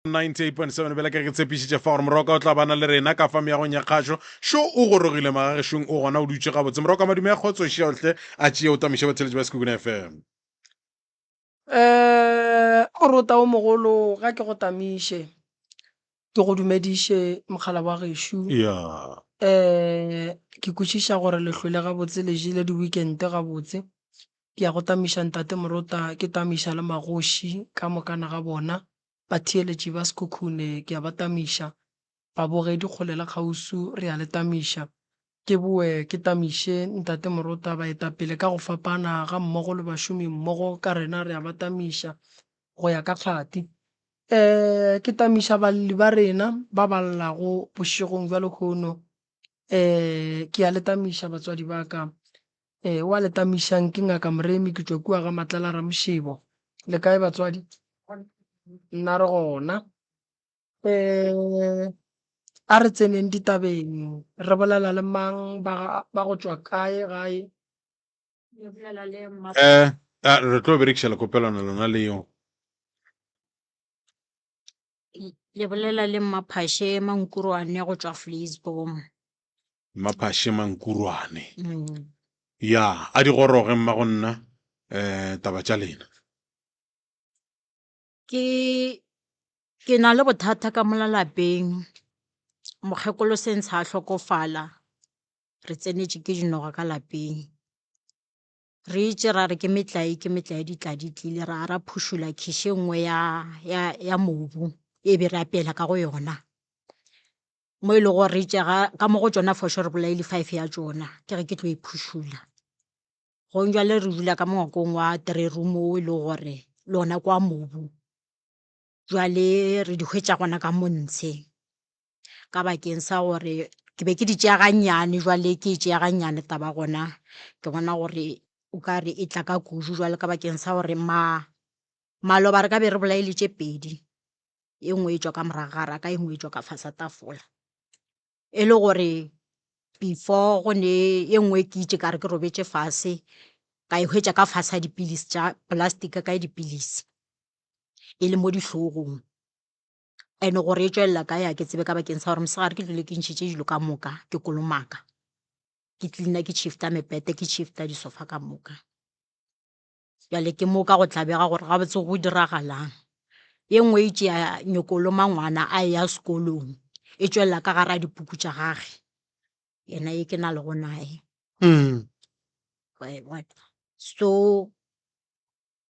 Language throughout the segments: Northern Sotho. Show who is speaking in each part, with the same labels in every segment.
Speaker 1: 98.7 bjale ka ge ke tshepišitše fa gore moroka o tla bana le rena ka fa meagong ya kgašo šo o gorogile magagešong o gona o dutše gabotse moroka madume a kgotso šeohle a tšee o tamiše batheletši ba Sekhukhune FM.
Speaker 2: Um morota o mogolo ga ke go tamiše ke go dumediše mokgala wa gešo
Speaker 1: ya
Speaker 2: um ke kwešiša gore le hlwele gabotse le jele di-weekend gabotse ke ya go tamiša ntate morota ke tamiša le magoši ka mokana ga bona Batheeletši ba Sekhukhune ke a ba tamiša, babogedi kgole le kgauswi re a le tamiša. Ke boe ke tamiše Ntate Morota, baetapele ka go fapana ga mmogo le bašomi mmogo ka rena re a ba tamiša go ya ka kgati. Um ke tamiša balli ba rena ba ba llago bošegong bja lehono. Um ke a le tamiša batswadi ba ka. Ee, wa le tamišang ke Ngaka Moremi ke tšwa kua ga Matlala Ramošebo. Le kae batswadi? Nna re gona. Eh, a re tseneng ditabeng. Re bolela le mang ba ba go tšwa kae gae?
Speaker 3: Le bolela le mma.
Speaker 1: Eh, a re tlo berekiša lekopelwana lona leo.
Speaker 3: Le bolela le Mmaphashe Mankurwane go tšwa Vleisboom.
Speaker 1: Mmaphashe Mankurwane.
Speaker 3: Mm.
Speaker 1: Ya, a di goroge mma go nna eh taba tša lena.
Speaker 3: Ke ke na le bothata ka mola lapeng. Mokgekolo se ntsha a hlokofala. Re tsenetše ke dinoga ka lapeng. Re itše ra re ke metlae ke metlae di tla di tlile ra ra phušola khiši e nngwe ya, ya, ya mobu e be re apeela ka go yona. Mo e lego gore re itše ga ka mo go tšona fošo re bolaile five ya tšona ke ge ke tlo e phušola. Gong jwale re dula ka mo ngwakong wa three room o e lego gore le ona ke wa mobu. Jwale re di hwetša gona ka mo ntshe. Ka bakeng sa gore ke be ke di tšea gannyane jwale ke e tšea gannyane taba gona ke bona gore o ka re e tla ka kudu jwale ka bakeng sa gore ma maloba re ka be re bolaile tše pedi e nngwe e tšwa ka morago ga raka e nngwe e tšwa ka fase tafola e le gore before go ne e nngwe ke itše ka re ke robetše fase ka e hwetša ka fase ga dipilisi tša plastic ka dipilisi e le mo dihlogong. And-e gore e tšwelela kae ga ke tsebe ka bakeng sa gore mosegare ke tlile ke ntšhitše dilo ka moka ke kolomaka ke cleaner ke shifta mepete ke shifta disofa ka moka. Bjale ke mo ka go tlabega gore gabotse go diragalang. Ye nngwe e tšea nyoko loma ngwana a eya sekolong e tšwelela ka gare ga dipuku tša gage yena ye ke na lego naye. Wa e bona. So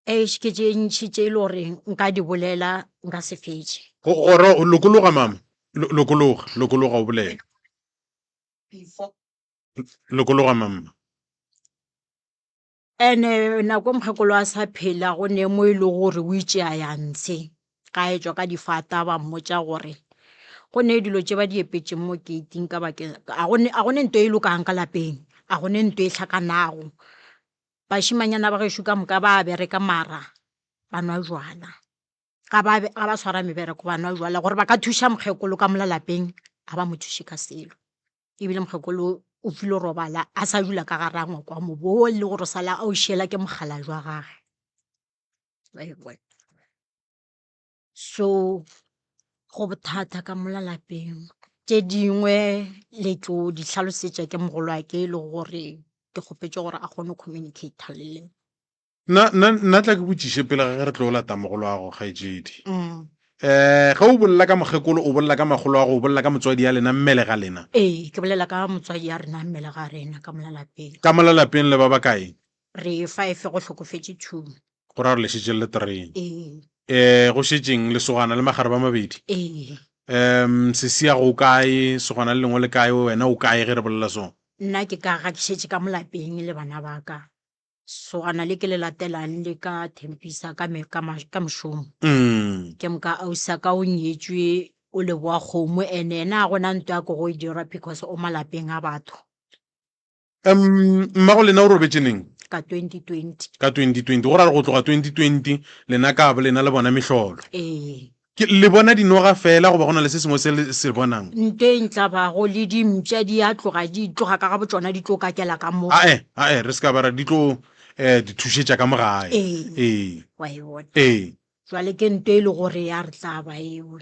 Speaker 3: Eish, ke tše ntši tše e le gore nka di bolela nka se fetše.
Speaker 1: Go gore lokologa mama, lokologa, lokologa o bolele. Lokologa mama.
Speaker 3: Ene nako mokgekolo a sa phela go ne mo e le gore o itše a ya ntshe ga etšwa ka difata ba mmotša gore go ne dilo tše ba di epetšeng mo gate-ing ka bakeng a go ne a go ne nto e lokang ka lapeng a go ne nto e hlakanago. Bašemanyana ba gešo ka moka ba bereka mara ba nwa jwala. Ga ba ga ba swara mebereko ba nwa jwala gore ba ka thuša mokgekolo ka mola lapeng ga ba mo thuše ka selo. Ebile mokgekolo o filo robala a sa dula ka gare ga ngwako wa mobu o le gore o sala a o šiela ke mokgalabje wa gage. Wa e bona. So go bothata ka mola lapeng. Tše dingwe le tlo di hlalosetša ke mogolwake e le gore ke kgopetše gore a kgone go communicate le lena.
Speaker 1: Nna, nna, nna tla ke botšiše pele ga ge re tlo lata mogolwago, kgaetšedi. Um ge o bolela ka mokgekolo, o bolela ka makgoloago, o bolela ka motswadi ya lena, mmele ga lena?
Speaker 3: Ee, ke bolela ka motswadi ya rena, mmele ga rena, ka mola lapeng.
Speaker 1: Ka mola lapeng le ba bakae?
Speaker 3: Re five, go hlokofetše two.
Speaker 1: Go ra gore le šetše le le three.
Speaker 3: Ee.
Speaker 1: Eh, go šetšeng lesogana le magare ba mabedi?
Speaker 3: Ee.
Speaker 1: Um, sesi ya go kae, sogana le lengwe le kae, wena o kae ge re bolela so?
Speaker 3: Nna ke ka ga ke šetše ka mo lapeng le bana ba ka. Sogana le ke le latelang le ka Thembisa ka me, ka, ka mošomo.
Speaker 1: Mm.
Speaker 3: Ke moka ausi wa ka o nyetšwe o leboa kgomo ene yena ga gona nto ya ko go e dira because o malapeng a batho.
Speaker 1: Um, mmago lena o robetše neng?
Speaker 3: Ka 2020.
Speaker 1: Ka 2020, go ra gore go tloga 2020 lena ka bo lena le bona mehlolo.
Speaker 3: Ee.
Speaker 1: Ke le bona dinoga fela goba go na le se sengwe se le se bonang?
Speaker 3: Nto e ntlabago le dimpša di a tloga di tloga ka ga botšona di tlo kakela ka mo.
Speaker 1: Ae, ae, re se ka ba ra di tlo eh, di thušetša ka mo gae.
Speaker 3: Ee.
Speaker 1: Ee.
Speaker 3: Wa e bona.
Speaker 1: Ee.
Speaker 3: Jwale ke nto e le gore ya re tlaba eo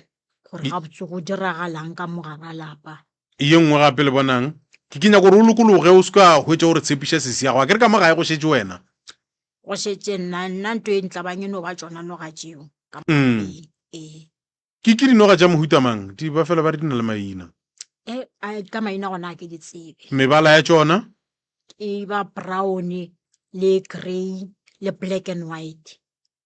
Speaker 3: gore gabotse go diragalang ka mo gara lapa.
Speaker 1: Ye nngwe gape le bonang, ke ke nyaka gore o lokologe o se ka hwetša o re tshepiša sesi ya gago. Akere ka mo gae go šetše wena?
Speaker 3: Go šetše nna, nna nto e ntlabang e no ba tšona noga tšeo ka mo
Speaker 1: Mm.
Speaker 3: lapeng. Ee.
Speaker 1: Ke ke dinoga tša mohuta mang? Di ba fela ba re di na le maina.
Speaker 3: E, a, ka maina gona ga ke di tsebe.
Speaker 1: Mebala ya tšona?
Speaker 3: E ba brown le grey le black and white.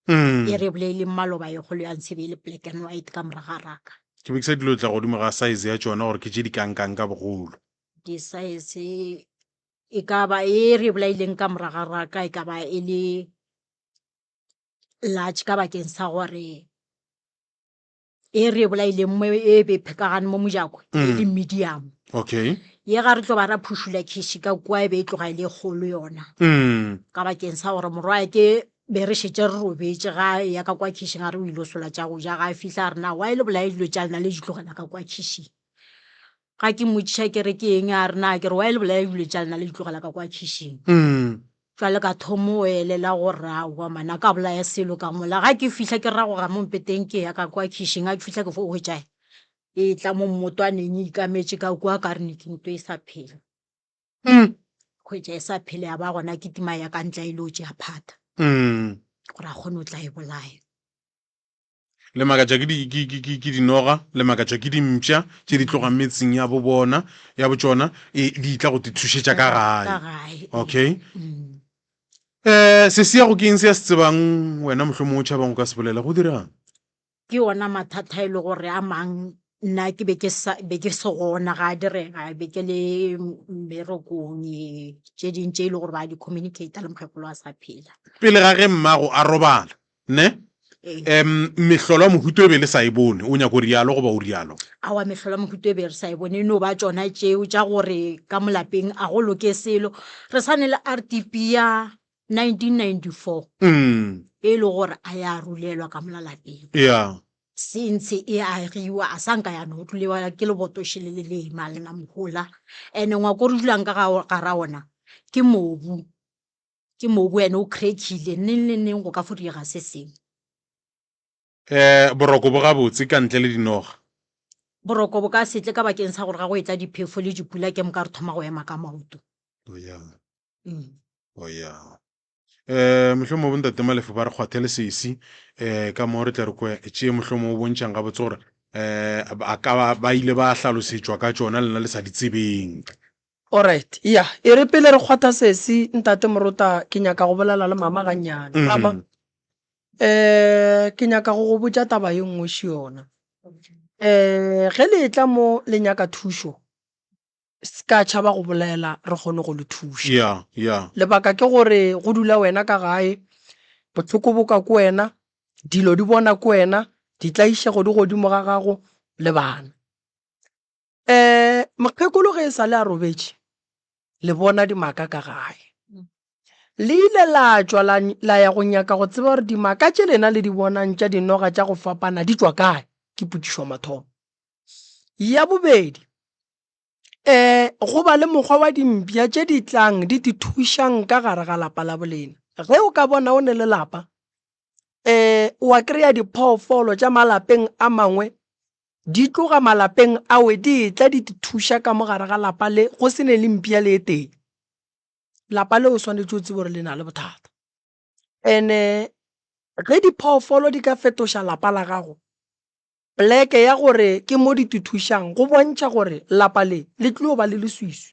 Speaker 1: Mm.
Speaker 3: E re bolaileng maloba e kgolo ya ntshebe e le black and white ka morago ga raka.
Speaker 1: Ke be ke sa dilo tla godimo ga size ya tšona gore ke tše di kangkang ka bogolo.
Speaker 3: Di-size e ka ba e re bolaileng ka morago ga raka e ka ba e le large ka bakeng sa gore e re e bolaileng mo e be phekagane mo mojako e le
Speaker 1: Mm.
Speaker 3: medium.
Speaker 1: Okay.
Speaker 3: Ye ga re tlo ba ra phušula khiši ka kua e be e tloga e le kgolo yona.
Speaker 1: Mm.
Speaker 3: Ka bakeng sa gore morwa ke be re šetše re robetše ga a eya ka kwa khišing a re o ile sola tša go ja ga a fihla a re na why le bolaye dilo tša lena le di tlogela ka kwa khišing. Ga ke mmotšiša ke re ke eng a re na ke re why le bolaye dilo tša lena le di tlogela ka kwa khišing.
Speaker 1: Mm.
Speaker 3: Jwale ka thomo o elela gore aowa man a ka bolaya selo ka mola. Ga ke fihla ke ragoga mo mpeteng ke ya ka kwa khišing ga ke fihla ke fo hwetša e tla mo mmotwaneng e ikametše ka kwa ka re ne ke nto e sa phela.
Speaker 1: Mm.
Speaker 3: Hwetša e sa phela ya ba gona ke tima ya ka ntle a ile go tšea phata
Speaker 1: Mm.
Speaker 3: gore a kgone go tla e bolaya.
Speaker 1: Le makatša ke, di, ke, ke, ke, ke dinoga, le makatša ke dimpša tše di tlogang metseng ya bo bona, ya bo tšona, e, di tla go te thušetša ka
Speaker 3: Ka
Speaker 1: gae.
Speaker 3: gae.
Speaker 1: Okay.
Speaker 3: Mm.
Speaker 1: Eh, sesi ya go ke eng se ya se tsebang wena mohlomongwe o tšhabang o ka se bolela go dirang?
Speaker 3: Ke ona mathata e le gore a mang nna ke be ke sa be ke se gona ga a direga be ke le mmerekong tše ding tše e le gore ba di communicate le mokgekolo a sa phela.
Speaker 1: Pele ga ge mmago a robala, ne?
Speaker 3: Ee.
Speaker 1: Um mehlolo ya mohuto e be le sa e bone, o nyako rialo goba o rialo?
Speaker 3: Aowa, mehlolo ya mohuto e be re sa e bone, e no ba tšona tšeo tša gore ka mo lapeng a go loke selo. Re sa ne le RDP ya 1994
Speaker 1: Mm.
Speaker 3: e le gore a ya rulelwa ka mola lapeng.
Speaker 1: Yeah.
Speaker 3: Since e agiwa a sa nka ya no rulewa ke leboto šele le le ema lena mohola. Ene ngwako o re dulang ka ga gara ona ke mobu. Ke mobu ene o crackile neng le neng go ka fo diega se sengwe.
Speaker 1: Eh, boroko bo gabotse ka ntle le dinoga.
Speaker 3: Boroko bo ka se tle ka bakeng sa gore ga go etla diphefo le dipula ke moka re thoma go ema ka maoto.
Speaker 1: Oh yeah.
Speaker 3: Mm.
Speaker 1: Oh yeah. Eh, mohlomongwe bontate Malefo ba re kgwathele sesi eh ka mo re tle re kwe tše mohlomongwe o bontšhang gabotse gore eh a ka ba ba ile ba hlalosetšwa ka tšona lena le sa di tsebeng.
Speaker 2: Alright, ya, e re pele re kgwatha sesi, Ntate Morota, ke nyaka go bolela le mama gannyane. Mama,
Speaker 1: Mm.
Speaker 2: eh, ke nyaka go go botša taba ye nngwe še yona. Eh, ge le etla mo le nyaka thušo, se ka tšhaba go bolela, re kgone go le thuša.
Speaker 1: Yeah, yeah.
Speaker 2: Lebaka ke gore go dula wena ka gae, bohloko bo ka ko wena, dilo di bona ko wena, ditlaišego di godimo ga gago le bana. Um mokgekolo ge e sa le a robetše, le bona dimaka ka gae. Le ile la tšwa la, la ya go nyaka go tseba gore dimaka tše lena le di bonang tša dinoga tša go fapana di tšwa kae? Ke potšišo ya mathomo. Ya bobedi, um go ba le mokgwa wa dimpša tše di tlang di te thušang ka gare ga lapa la bolena. Ge o ka bona o ne le lapa, um wa kry-a diphoofolo tša malapeng a mangwe Di tloga malapeng awe di etla di thuša ka mo gare ga lapa le go se ne le mpša le e tee. Lapa leo o swanetše o tsebe gore le na le bothata. Ene ge diphoofolo di ka fetoša lapa la gago pleke ya gore ke mo di thušang go bontšha gore lapa le le tlo ba le leswiswi.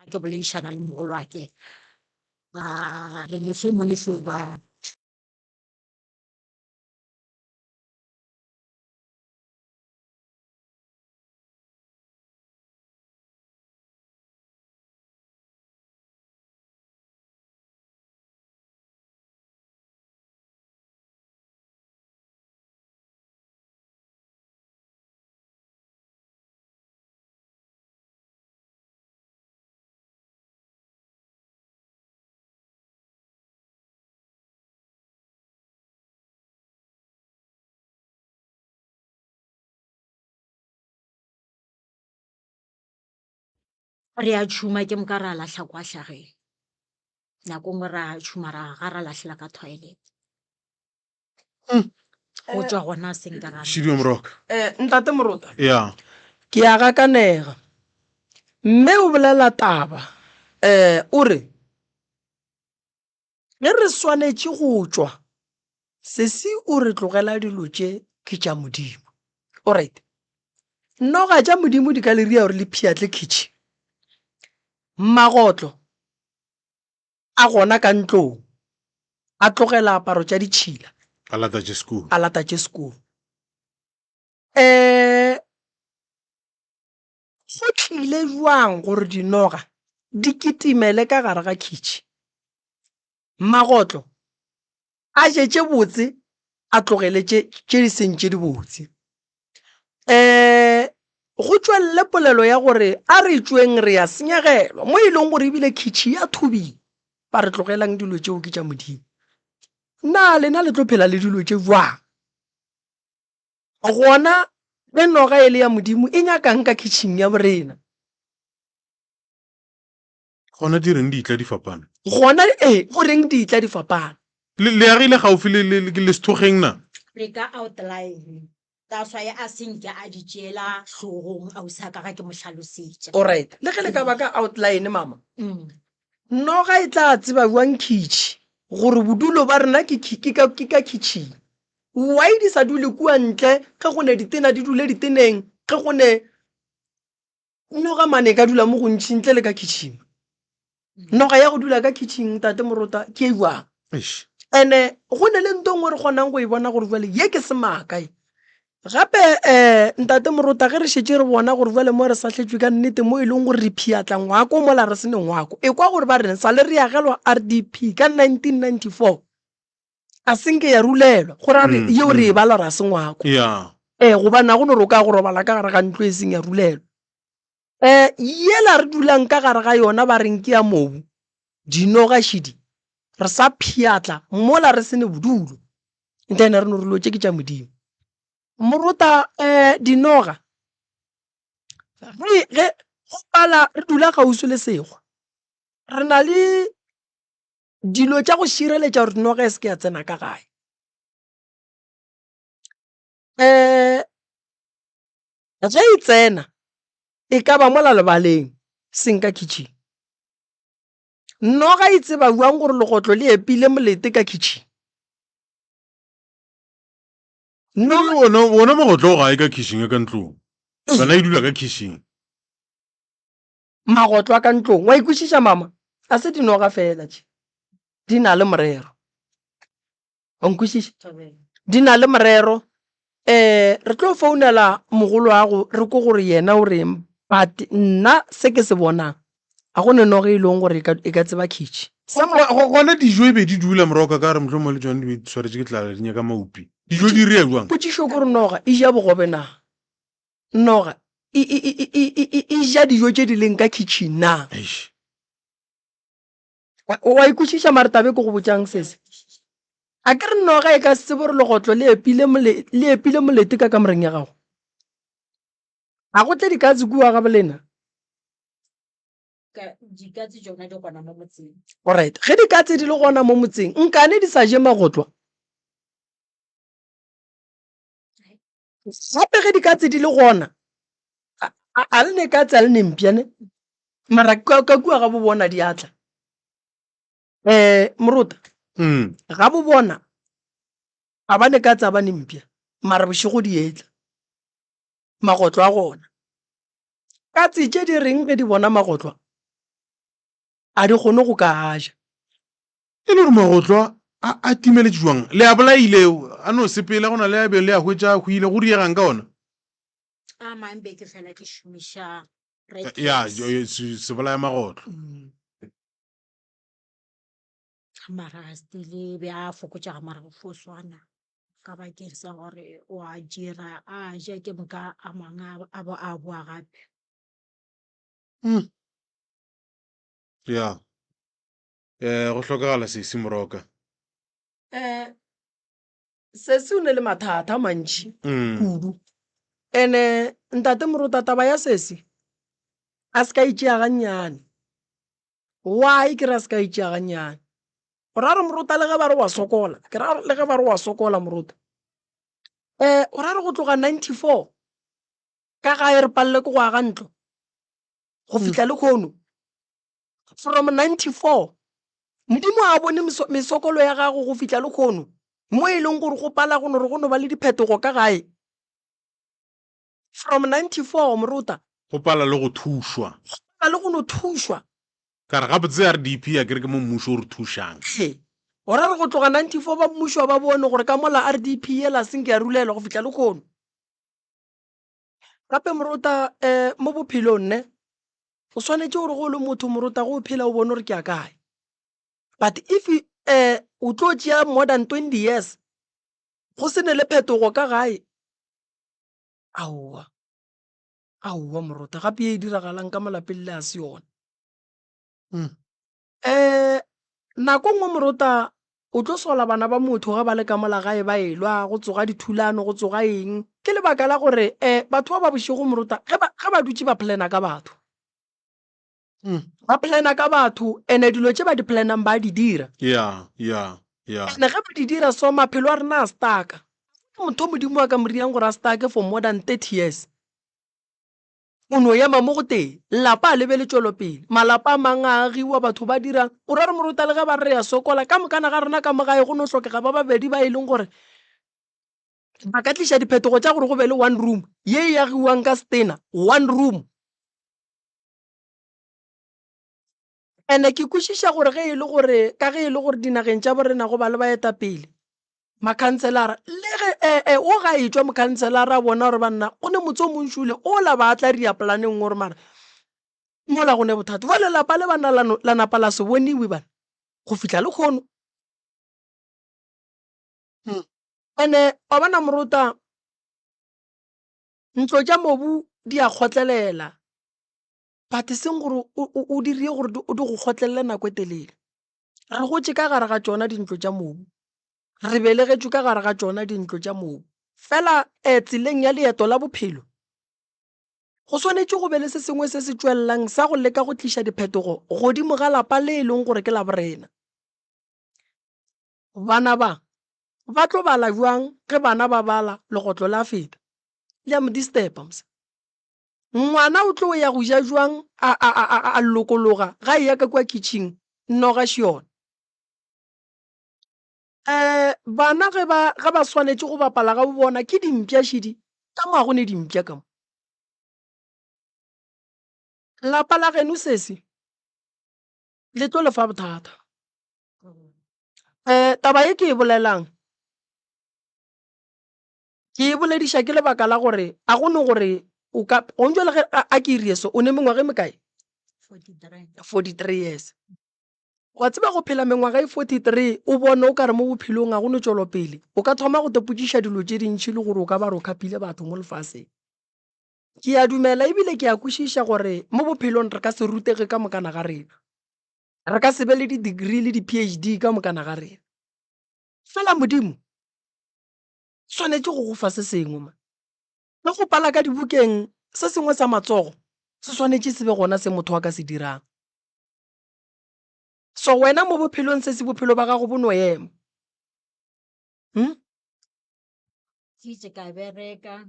Speaker 3: Ke boledišana le mogolwake a re mohlomong le fo ba. Re a tšhuma ke moka ra lahla kwa hlageng. Nako nngwe ra tšhuma ra ga ra lahlela ka toilet. Go tšwa gona se nka ra.
Speaker 1: Šidio Moroka.
Speaker 2: Eh, Ntate Morota.
Speaker 1: Ya.
Speaker 2: Ke a gakanega. Mme o bolela taba. Eh, o re ge re swanetše go tšwa, sesi o re tlogela dilo tše ke tša Modimo. Alright. Noga tša Modimo di ka le ria gore le phiatle khitšhi. Magotlo a gona ka ntlong, a tlogela aparo tša ditšhila.
Speaker 1: A lata tše sekolo.
Speaker 2: A lata tše sekolo. Um go tlile bjang gore dinoga di kitimele ka gare ga khitšhi? Magotlo a je tše botse a tlogele tše tše di seng tše dibotse. Um go tšwelele polelo ya gore a re tšweng re ya senyegelwa mo e leng gore ebile khitšhi ya thubiwa ba re tlogelang dilo tšeo ke tša Modimo. Na lena le tlo phela le dilo tše bjang? Gona ge noga e le ya Modimo e nyakang ka khitšhing ya borena?
Speaker 1: Gona di reng di tla di fapana?
Speaker 2: Gona ee, go reng di tla di fapana?
Speaker 1: Le, le agile gaufi le, le, le sethokgeng na?
Speaker 3: Re ka outline. That's why a se nke a di tšeela hlogong ausi a ka ga ke mo hlalosetša.
Speaker 2: Alright, le ge le ka ba ka outline mama, noga e tla tseba bjang khitšhi gore bodulo ba rena ke, ke ka, ke ka khitšhing? Why di sa dule kua ntle ge go ne ditena di dule diteneng, ge go ne Noga mane e ka dula mo gontši ntle le ka kitchen. Noga ya go dula ka kitchen tate Morota ke e jwang? Ene go ne le nto nngwe re kgonang go e bona gore jwale ye ke semaka ye. Gape um ntate Morota ge re šetše re bona gore jwale mo re sahletšwe ka nnete mo e leng gore re phiatla ngwako mola re se ne ngwako. Ekwa gore ba reng sa le re agelwa RDP ka 1994. A se nke ya rulelwa go ra re yeo re e bala gore a se ngwako.
Speaker 1: Yeah.
Speaker 2: Ee, gobane ga go no re o ka go robala ka gare ga ntlo e seng ya rulelwa. Um yela re dulang ka gare ga yona ba reng ke ya mobu, dinoga šidi, re sa pheatla mola re se ne bodulo. Then re no re dilo tše ke tša Modimo. Morota um dinoga ge ge go pala re dula kgauswi le sekgwa, re na le dilo tša go šireletša gore noga e se ke ya tsena ka gae. Um ge e tsena e ka ba mola lebaleng seng ka kitchen. Noga e tseba bjang gore legotlo le epile molete ka kitchen?
Speaker 1: Wona wona mogotlo o gae ka kitchen ka ntlong. Yona e dula ka kitchen.
Speaker 2: Magotlo a ka ntlong. Wa ikwešiša mama? A se dinoga fela tše. Di na le morero. Wa nkwešiša? Di na le morero. Um re tlo founela mogoloago re kwe gore yena o reng but nna se ke se bonang ga go ne noga e leng gore e ka tseba khitšhi.
Speaker 1: Gona dijo e be di dula morago ka ka re mohlomongwe le tšona di be di swaretše ke tlala di nyaka maupi. Dijo di rea bjang?
Speaker 2: Potšišo ke gore noga e ja bogobe na? Noga e, e, e, e, e, e, e ja dijo tše di leng ka kitchen na?
Speaker 1: Eish.
Speaker 2: Wa, wa ikwešiša mare tabe ke go botšang sese? A ke re noga e ka se tsebe gore legotlo le epile mole, le epile molete ka kamoreng ya gago. A go tle dikatse kua ga bolena?
Speaker 3: Ka, dikatse tšona di gona mo motseng.
Speaker 2: Alright, ge dikatse di le gona mo motseng, nkane di sa je magotlwa? Gape ge dikatse di le gona, a le ne katse a le ne mpša ne, mara ka kua ga bo bona di atla. Um morota ga bo bona a ba ne katse a ba ne mpša, mara bošego di etla magotlo a gona. Katse tše di reng ge di bona magotlwa? A di kgone go ka a ja.
Speaker 1: E le gore magotlo a a timeletše jwang? Le a bolaile, a no sepela, go na le a be le a hwetša a hwile, go diegang ka ona?
Speaker 3: A mang be ke fela ke šomiša red
Speaker 1: Ya,
Speaker 3: tax.
Speaker 1: sebolaya magotlo.
Speaker 3: Mara still be a fokotšega mara go fo swana ka bakeng sa gore o a dira a ja ke moka a mangwe a bo a boa gape.
Speaker 1: Ya. Eh, go hlokagala sesi moroka.
Speaker 2: Eh, sesi o ne le mathata a mantši
Speaker 1: Mm.
Speaker 2: kudu. Ene ntate Morota taba ya sesi a se ka itšea gannyane. Why ke re a se ka itšea gannyane? O ra re Morota le ge ba re wa sokola, ke ra le ge ba re wa sokola Morota. Eh, o ra re go tloga 94 ka gae re palele ke go aga ntlo go fihla le khono. From 94 Modimo a bone mesokolo ya gago go fihla le khono mo e leng gore go pala go no re go no ba le diphetogo ka gae. From 94 Morota.
Speaker 1: Go pala le go thušwa.
Speaker 2: Go pala le go no thušwa.
Speaker 1: Ka re gabotse RDP a ke re ke mo mmušo o re thušang.
Speaker 2: Ee. O ra re go tloga 94 ba mmušo ba bone gore ka mola RDP yela se nke ya rulelwa go fihla le khono. Gape Morota um mo bophelong ne o swanetše gore ge o le motho Morota ge o phela o bone gore ke ya kae. But if um o tlo tšea more than 20 years go se ne le phetogo ka gae, aowa, aowa Morota gape ye e diragalang ka mo lapeng le a se yona. Um nako nngwe Morota o tlo sola bana ba motho ge ba le ka mola gae ba elwa, go tsoga dithulano, go tsoga eng. Ke lebaka la gore um batho ba ba bošego Morota ge ba, ge ba dutše ba plana ka batho. Ba plana ka batho and-e dilo tše ba di planang ba di dira.
Speaker 1: Ya, ya, ya.
Speaker 2: And-e ge ba di dira so maphelo a rena a stuck-a. Motho Modimo a ka mo riang gore a stuck-e for more than 30 years. O no ema mo go tee, lapa a le be le tšwelopele. Malapa a mang a agiwa, batho ba dira. O ra re moruta le ge ba re re a sokola, ka mokana ga rena ka mo gae go no hlokega ba babedi ba e leng gore ba ka tliša diphetogo tša gore go be le one room ye e agiwang ka setena, one room. And-e ke kwešiša gore ge e le gore, ka ge e le gore dinageng tša borena go ba le baetapele, makhanselara, le ge eh, eh, o ga etšwa mokhanselara a bona gore banna go ne motse o montši ole ola ba tla ria polaneng gore mara mola go ne bothata. Jwale lapa le bana la, la napa la se boniwe bana go fihla le kgono. And-e wa bona morota, ntlo tša mobu di a kgotlelela. But e seng gore o dirie gore di go kgotlelele nako e telele. Re gotše ka gare ga tšona dintlo tša mobu, re belegetšwe ka gare ga tšona dintlo tša mobu. Fela um tseleng ya leeto la bophelo, go swanetše go be le se sengwe se se tšwelelang sa go leka go tliša diphetogo godimo ga lapa le e leng gore ke la borena. Bana ba ba tlo bala bjang ge bana ba bala legotlo la feta? Le a mo disturba mos. Ngwana o tlo ya go ja jwang a, a, a, a, a lokologa ga eya ka kua kitšhing noga še yona. Um bana ge ba, ge ba swanetše go bapala ga bo bona ke dimpša šidi, ka mo ga go ne dimpša ka mo. Lapa la geno sesi le tlo le fa bothata. Um taba ye ke e bolelang Ke e bolediša ke lebaka la gore a go no gore o ka gong jwale ge a ke irie so o ne mengwaga e mekae?
Speaker 3: 43.
Speaker 2: 43 years. Wa tseba go phela mengwaga e 43 o bone o ka re mo bophelong ga go no tšwelopele, o ka thoma go tepotšiša dilo tše dintši le gore o ka ba re o khapile batho mo lefaseng. Ke a dumela ebile ke a kwešiša gore mo bophelong re ka se rutege ka mokana ga rena. Re ka se be le di-degree le di-P_H_D ka mokana ga rena. Fela Modimo swanetše go go fa se sengwe man. Le go pala ka dibukeng se sengwe sa matsogo se swanetše se be gona se motho a ka se dirang. So wena mo bophelong se se bophelo ba gago bo no ema. Hmm?
Speaker 3: Ke itše ka bereka,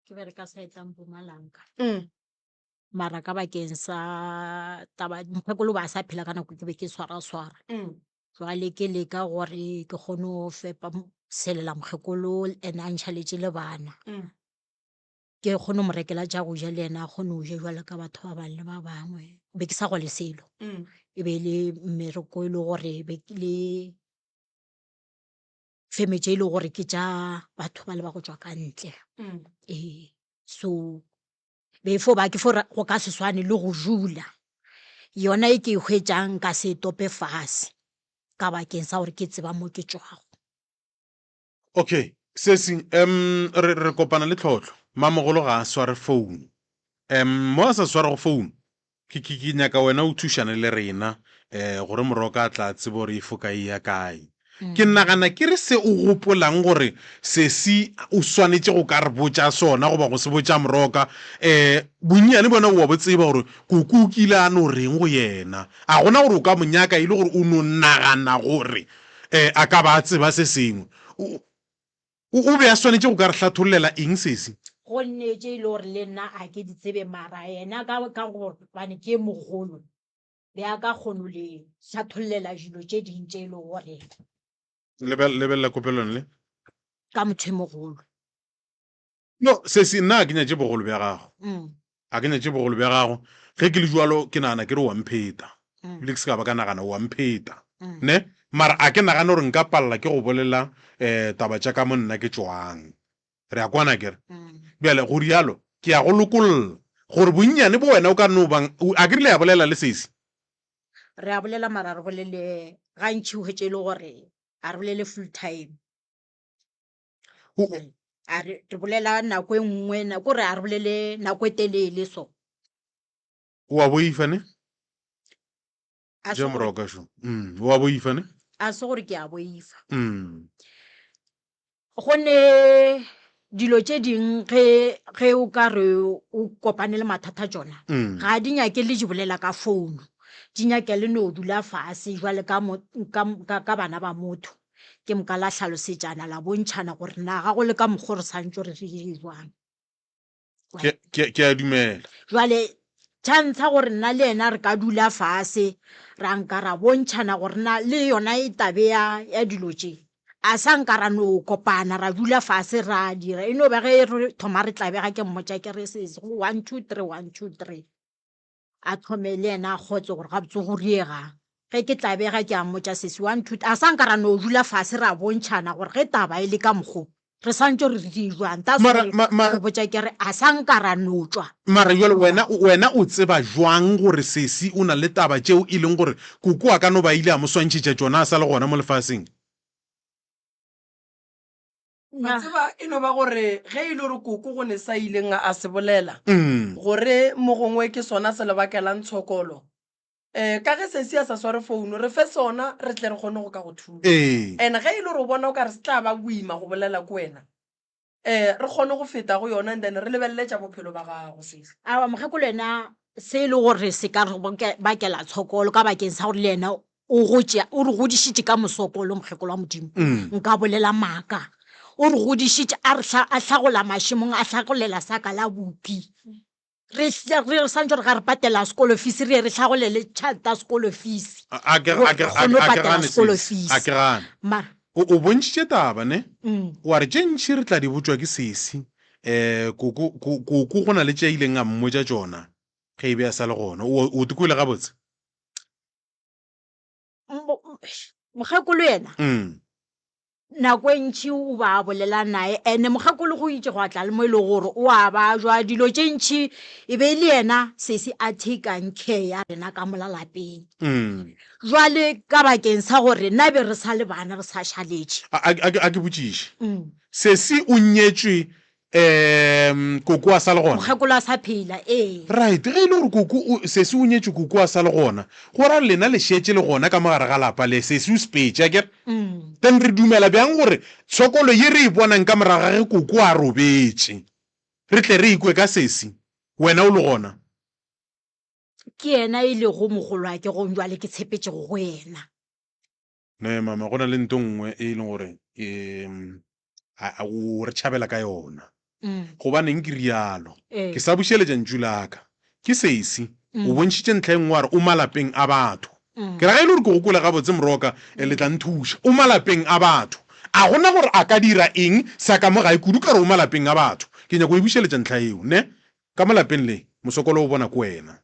Speaker 3: ke bereka side la Mpumalanga.
Speaker 2: Mm.
Speaker 3: Mara ka bakeng sa taba mokgekolo ba sa phela ka nako ke be ke swara swara.
Speaker 2: Mm.
Speaker 3: Jwale ke leka gore ke kgone go fepa selela mokgekolo and a ntšhaletše le bana. Ke kgone go mo rekela tša go ja le yena a kgone go ja jwalo ka batho ba bangwe le ba bangwe. Be ke sa gole selo. E be e le mmereko e le gore be ke le feme tše e le gore ke tša batho ba le ba go tšwa ka ntle. Ee, so be e fo ba ke fo re go ka se swane le go dula. Yona e ke e hwetšang nka se e tope fase ka bakeng sa gore ke tseba mo ke tšwago.
Speaker 1: Okay, sesi, um re, re kopana le tlhohlo. Mamogolo ga a sware founu. Um mo a sa swarego founu, ke, ke, ke nyaka wena o thušane le rena um gore Moroka a tla tsebe gore e foka e ya kae. Ke nagana ke re se o gopolang gore sesi o swanetše go ka re botša sona goba go se botša Moroka, um bonnyane bona o a bo tseba gore koko o kile a no reng go yena. A gona gore o ka mo nyaka e le gore o no nagana gore um a ka ba a tseba se sengwe. O, o, o be a swanetše go ka re hlathollela eng sesi?
Speaker 3: Gonne tše e le gore le nna a ke di tsebe, mara yena ka, ka gobane ke e mogolo, be a ka kgono le hlathollela dilo tše ding tše e le gore.
Speaker 1: Lebel, lebelela kopelong le.
Speaker 3: Ka motho e mogolo.
Speaker 1: No, sesi, nna ga ke nyatše bogolo bja gago. Ga ke nyatše bogolo bja gago. Ge ke le jwalo, ke nagana ke re o a mpheta. Ebile ke se ka ba ka nagana, o a mpheta. Ne? Mara a ke nagane gore nka palela ke go bolela um taba tša ka mo nna ke tšwang. Re a kwana akere? Bjale, go rialo, ke ya go lokolla gore bonnyane bo wena o ka no bang, a ke rile ya bolela le sesi?
Speaker 3: Re a bolela mara re bolele gantši o hwetše e le gore ga re bolele full time. A re re bolela nako e nngwe nako re a re bolele nako e telele so.
Speaker 1: O a boifa ne? A se morago ka šo. Mm, o a boifa ne?
Speaker 3: A se gore ke a boifa.
Speaker 1: Mm.
Speaker 3: Gonne dilo tše ding ge ge o ka re o kopane le mathata tšona mm. ga di nyake le di bolela ka founu di nyake le no dula fase jwale ka, ka, ka, ka bana ba motho Ke moka la hlalosetšana, la bontšhana gore na ga go le ka mokgo re santšo re re dire jwang.
Speaker 1: Ke, ke, ke a dumela.
Speaker 3: Jwale chance ya gore nna le yena re ka dula fase ra nka ra bontšhana gore na le yona e tabe ya, ya dilo tše, a sa nka ra no kopana ra dula fase ra dira. E no ba ge re thoma re tlabega ke mmotša ke re sesi go one two three, one two three. A thome le yena a kgotse gore gabotse go riegang. Ge ke tlabega ke a mmotša sesi wa nthuta, a sa nka ra no dula fase ra bontšhana gore ge taba e le ka mokgo re swantše re dire jwang. That's
Speaker 1: Mara,
Speaker 3: why
Speaker 1: ma, ma,
Speaker 3: ke botša ke re a sa nka ra no tšwa.
Speaker 1: Mara bjale wena, wena o tseba jwang gore sesi o na le taba tšeo e leng gore koko a ka no ba ile a mo swantšhetša tšona a sa le gona mo lefaseng?
Speaker 2: Wa tseba, e no ba gore ge e le gore koko go ne sa ileng a se bolela, gore mo gongwe ke sona se le bakelang tshokolo, um ka ge sesi a sa sware founu, re fe sona re tle re kgone go ka go thuša. And ge e le gore o bona o ka re se tla ba boima go bolela ko wena, um re kgone go feta go yona and then re lebelele tša bophelo ba gago sesi.
Speaker 3: Aowa, mokgekolo yena se e le gore se ka re bakela tshokolo ka bakeng sa gore le yena o gotše o re godišitše ka mosokolo mokgekolo wa modimo mm. nka bolela maaka o re godišitše a re a hlagola mašemong a hlagolela saka la bupi re re santse re ga re patela sekolo fees re ye re hlagolele tšhelete ya sekolo fees
Speaker 1: a ke patela sekolo fees a ke gane
Speaker 3: mara
Speaker 1: o bontšhitše taba ne mm. wa re tše ntšhi re tla di botšwa ke sesi um koko koko go na le tše a ileng a mmotša tšona ge e be a sa le gona o te kwele gabotse
Speaker 3: Mokgekolo yena
Speaker 1: mm.
Speaker 3: nako e ntšhi o ba a bolela naye ene mokgekolo go itše go a tla le mo e le gore o a ba jwa dilo tše ntšhi e be e le yena sesi a takang care ya rena ka mola lapeng
Speaker 1: mm.
Speaker 3: jwale ka bakeng sa gore nna be re sa le bana re sa šaletše
Speaker 1: a ke botšiše mm. sesi o nyetšwe Um koko a sa le gona?
Speaker 3: Mokgekolo a sa phela, ee.
Speaker 1: Right, ge e le gore koko o, sesi o nyetšwe koko a sa le gona, go ra lena le šetše le gona ka mo gare ga lapa le, sesi o sepetše, akere? Then re dumela bjang gore tshokolo ye re e bonang ka morago ga ge koko a robetše, re tle re ikwe ka sesi, wena o le gona?
Speaker 3: Ke yena e lego mogolwake gong jwale ke tshepetšego go yena.
Speaker 1: Ne mama, go na le nto nngwe e leng gore um o re tšhabela ka yona.
Speaker 3: Mm.
Speaker 1: Gobaneng ke rialo?
Speaker 3: Ee.
Speaker 1: Ke sa bušeletša ntšu la ka. Ke sesi, o
Speaker 3: Mm.
Speaker 1: bontšhitše ntlha e nngwe wa re o malapeng a batho.
Speaker 3: Mm.
Speaker 1: Ke ra ge e le gore ke go kwele gabotse Moroka, eh, le tla nthuša. O malapeng a batho. A gona gore a ka dira eng sa ka mo gae kudu ka gore o malapeng a batho. Ke nyako e bušeletša ntlha yeo, ne? Ka mo lapeng le, mosokolo o bona ke wena.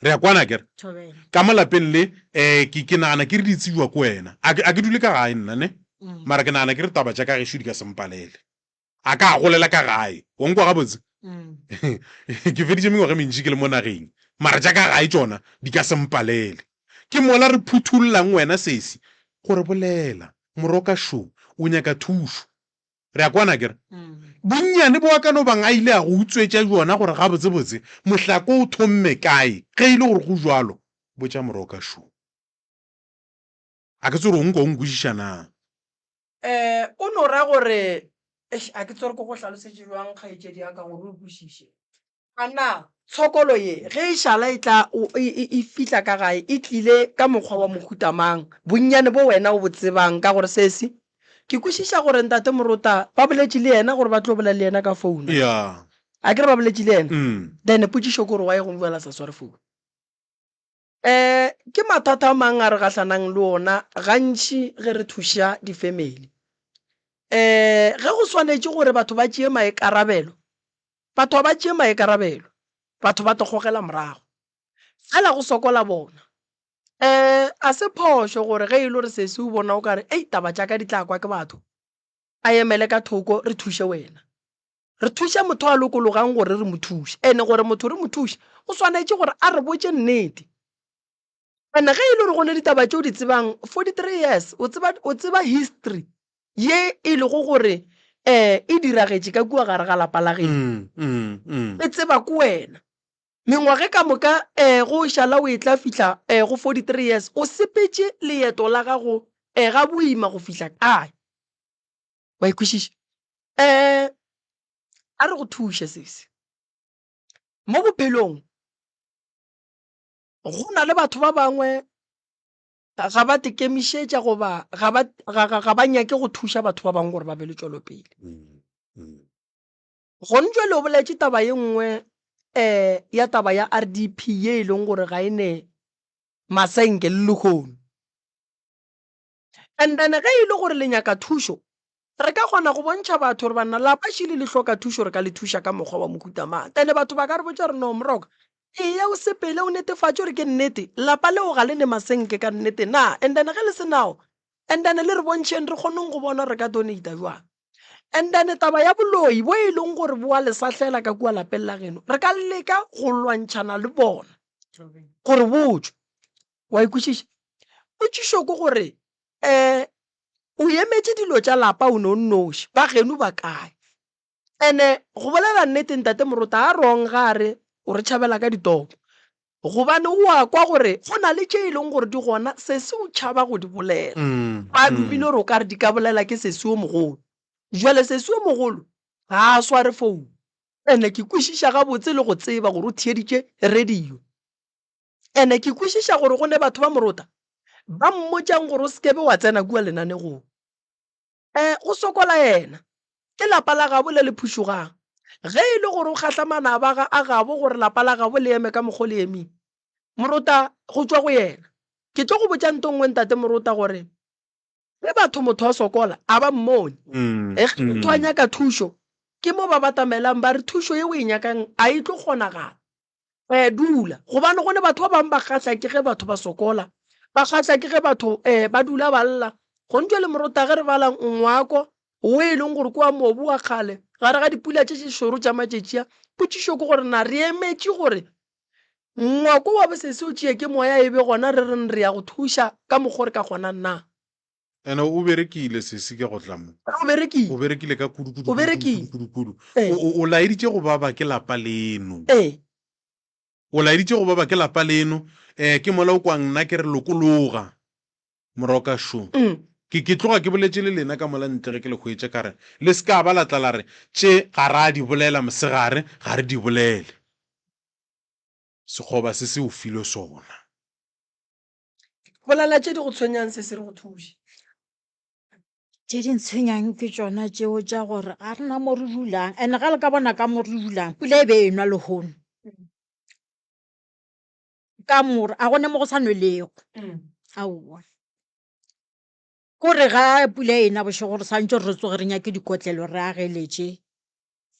Speaker 1: Re a kwana akere?
Speaker 3: Thobela.
Speaker 1: Ka mo lapeng le, um ke, ke nagana ke re di tsebjwa ke wena. A ke, a ke dule ka gae nna, ne? Mara ke nagana ke re taba tša ka gešo di ka se mpalele. A ka golela ka gae. Wa nkwa gabotse? Ke feditše mengwaga e mentši ke le mo nageng, mara tša ka gae tšona di ka se mpalele. Ke mola re phuthollang wena sesi gore bolela, moroka šo o nyaka thušo. Re a kwana akere? Bonnyane bo a ka no bang a ile a go utswetša bjona gore gabotsebotse mohlako o thomme kae, ge e le gore go bjalo, botša moroka šo. A ke tsebe gore o nkwa o nkwešiša na?
Speaker 2: Um o no ra gore, eish, a ke tsebe gore ke go hlalosetše bjang kgaetšedi ya ka gore o kwešiše. A na tshokolo ye ge e šala e tla e, e, e fihla ka gae e tlile ka mokgwa wa mohuta mang? Bonnyane bo wena o bo tsebang ka gore sesi, ke kwešiša gore Ntate Morota ba boletše le yena gore ba tlo bolela le yena ka founu.
Speaker 1: Yeah.
Speaker 2: A ke re ba boletše le yena?
Speaker 1: Mm.
Speaker 2: Then potšišo ke gore why go bjale a sa sware founu? Um ke mathata a mang a re gahlanang le ona gantši ge re thuša di-family? Um ge go swanetše gore batho ba tšee maikarabelo, batho ga ba tšee maikarabelo, batho ba tlo gogela morago. Fela go sokola bona. Um a se phošo gore ge e le gore sesi o bona o kare ei taba tša ka di tla kwa ke batho, a emele ka thoko re thuše wena. Re thuša motho a lokologang gore re mo thuše. Ene gore motho re mo thuše, o swanetše gore a re botše nnete. Ene ge e le gore go ne ditaba tše o di tsebang, 43 years, o tseba, o tseba history ye e lego gore um e diragetše ka kua gare ga lapa la geno.
Speaker 1: Mm, mm, mm.
Speaker 2: E tseba ke wena. Mengwaga ka moka um go šala o etla fihla um go 43 years, o sepetše leeto la gago um ga boima go fihla kae? Wa e kwešiša? Um a re go thuše sesi. Mo bophelong go na le batho ba bangwe ga ba tekemišetša goba ga ba, ga, ga, ga ba nyake go thuša batho ba bangwe gore ba be le tšwelopele.
Speaker 1: Mm, mm.
Speaker 2: Gone jwale o boletše taba ye nngwe um ya taba ya RDP ye e leng gore ga e ne masenke le lehono. And then ge e le gore le nyaka thušo, re ka kgona go bontšha batho gore banna lapa šele le hloka thušo, re ka le thuša ka mokgwa wa mohuta mang. Then batho ba ka re botša gore no Moroka, eya o sepele o netefatše gore ke nnete lapa leo ga le ne masenke ka nnete na. And then ge le se nao, and then le re bontšheng re kgoneng go bona re ka donata jwang. And then taba ya boloi bo e leng gore bo a le sahlela ka kua lapeng la geno, re ka leka go lwantšhana le bona gore bo tšwe. Wa e kwešiša? Potšišo ke gore um o emetše dilo tša lapa o ne o nnoši, ba geno ba kae? Ene go bolela nnete ntate Morota a wrong ga a re o re tšhabela ka ditopo, gobane o a kwa gore go na le tše e leng gore di gona sesi o tšhaba go di bolela. Ba dumile gore o ka re di ka bolela ke sesi o mogolo. Jwale sesi o mogolo ga a sware phone, ene ke kwešiša gabotse le go tseba gore o theeditše radio. Ene ke kwešiša gore go ne batho ba Morota ba mmotšang gore o se kebe wa tsena kua lenanegong. Um go sokola yena. Ke lapa la gabo le le phušogang. Ge e le gore o kgahla manaba ga a gabo gore lapa la gabo le eme ka mokgo le emeng, Morota go tšwa go yena. Ke tlo go botša nto nngwe ntate Morota gore ge batho motho a sokola a ba mmone. Ge motho a nyaka thušo ke mo ba batamelang ba re thušo ye o e nyakang a e tlo kgonagala. um dula gobane go ne batho ba bangwe ba kgahla ke ge batho ba sokola, ba kgahla ke ge batho um ba dula ba lla. Gontšwe le morota ge re bala ngwako wo e leng gore ke wa mobu wa kgale gare ga dipula tše tše šoro tša matšatši a, potšišo ke gore na re emetše gore ngwako wa bosese o tšee ke moya e be gona re reng re ya go thuša ka mokgo re ka kgonang na?
Speaker 1: Ene o berekile sesi ke go tla mo.
Speaker 2: O berekile.
Speaker 1: O berekile ka kudu kudu.
Speaker 2: O berekile.
Speaker 1: Kudu kudu. O o, o laeditše go baba ke lapa leno.
Speaker 2: Ee.
Speaker 1: O laeditše go baba ke lapa leno. Eh ke mola o kwang nna ke re lokologa. Moroka šo.
Speaker 2: Mm.
Speaker 1: Ke ke tloga ke boletše le lena ka mola ntle ge ke le hwetša ka re le se ka ba la tla la re tše ga ra di bolela mosegare ga re di bolele. Sekgoba se se o filwe sona.
Speaker 2: Bolela tše di go tshwenyang se se re go thuše.
Speaker 3: Tše di ntshwenyang ke tšona tšeo tša gore ga re na mo re dulang and ga le ka bona ka mo re dulang pula e be e nwa lehono ka more a gone mo go sa nwelego aowa kore ga pula e na bošego re swantše re tsoge re nyake dikotlelo re ageletše.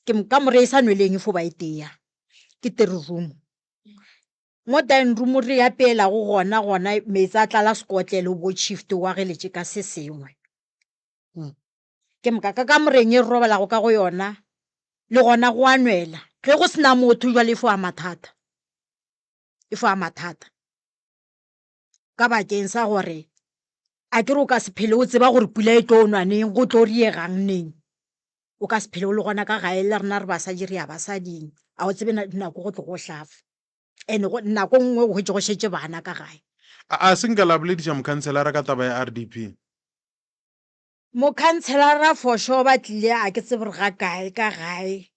Speaker 3: Ke kamore e sa nweleng e fo ba e tee ya, ke three room. Mo dining room re apeelago gona gona meetse a tlala sekotlelo o bo shift o ageletše ka se sengwe. Ke moka ka kamoreng e re robalago ka go yona le gona go a nwela. Ge go se na motho jwale e fo ba mathata, e fo ba mathata. Ka bakeng sa gore a ke re o ka se phele o tseba gore pula e tlo nwa neng, go tlo diegang neng. O ka se phele o le gona ka gae le rena re basadi re ya basading, a o tsebe nako go tlogo hlafa. And nako nngwe o hwetše go šetše bana ka gae.
Speaker 1: A se nka la bolediša mokhanselara ka taba ya RDP?
Speaker 3: Mokhanselara for sure ba tlile a ke tsebe gore ga kae ka gae.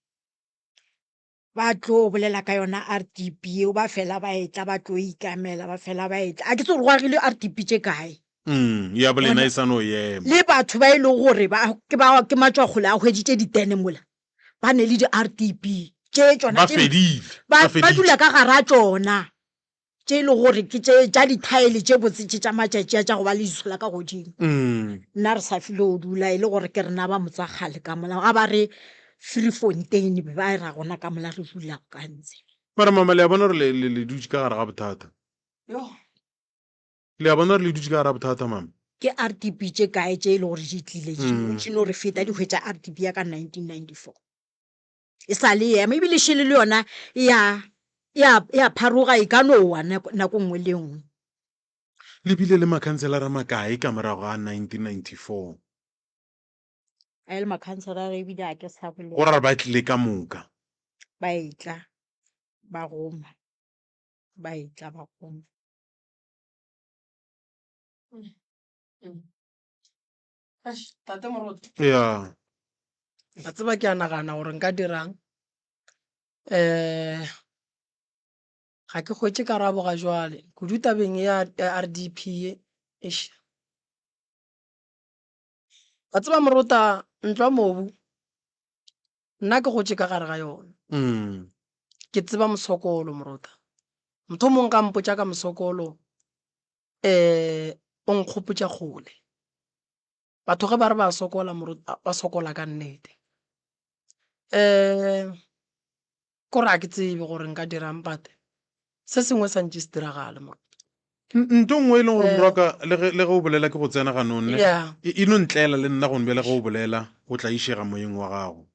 Speaker 3: Ba tlo bolela ka yona RDP yeo ba fela ba etla ba tlo ikamela ba fela ba etla. A ke tsebe gore go agilwe RDP tše kae.
Speaker 1: Mm, ya bolena e sa no ema.
Speaker 3: Le batho ba e lego gore ba ke ba ke matšwakgole a hweditše ditene mola ba ne le di-RDP tše tšona
Speaker 1: Ba fedile.
Speaker 3: Ba ba dula ka gara tšona. Tše e lego gore ke tše tša dithaele tše botse tše tša matšatši a tša go ba le disola ka godimo. Nna re sa file go dula e le gore ke rena ba motswakgale ka mola ga ba re Freefontein be ba ra gona ka mola re dulago ka ntse.
Speaker 1: Mara mama le a bona gore le, le, le dutše ka gare ga bothata. Le a bona gore le dutše ka gare ga bothata mama.
Speaker 3: Ke RDP tše kae tše e le gore di tlile di no re feta di hwetša RDP ya ka 1994. E sa le ema ebile šele le yona e a, e a, e a pharoga e ka no wa nako, nako nngwe le nngwe.
Speaker 1: Le bile le makhanselara makae ka morago ga 1994?
Speaker 3: A e le makhanselara ebile a ke sa bolela.
Speaker 1: Go ra gore ba tlile ka moka.
Speaker 3: Ba etla ba goma, ba etla ba goma.
Speaker 2: Eish, Tate Moruti.
Speaker 1: Ya.
Speaker 2: A tseba ke a nagana gore nka dirang. Um ga ke hwetše karabo ga jwale kudu tabeng ya RDP ye. Eish. Wa tseba Morota ntlo ya mobu nna ke gotše ka gare ga yona.
Speaker 1: Mm.
Speaker 2: Ke tseba mosokolo Morota. Motho o mongwe ka mpotša ka mosokolo um o nkgopotša kgole. Batho ge ba re ba sokola moruti ba sokola ka nnete. Um kore ga ke tsebe gore nka dirang but se sengwe sa ntše se diragale moruti.
Speaker 1: Ntho nngwe e leng gore morwaka le ge le ge o bolela ke go tsena ganong ne e no ntlela le nna gone bjale ge o bolela o tlaišega moyeng wa gago.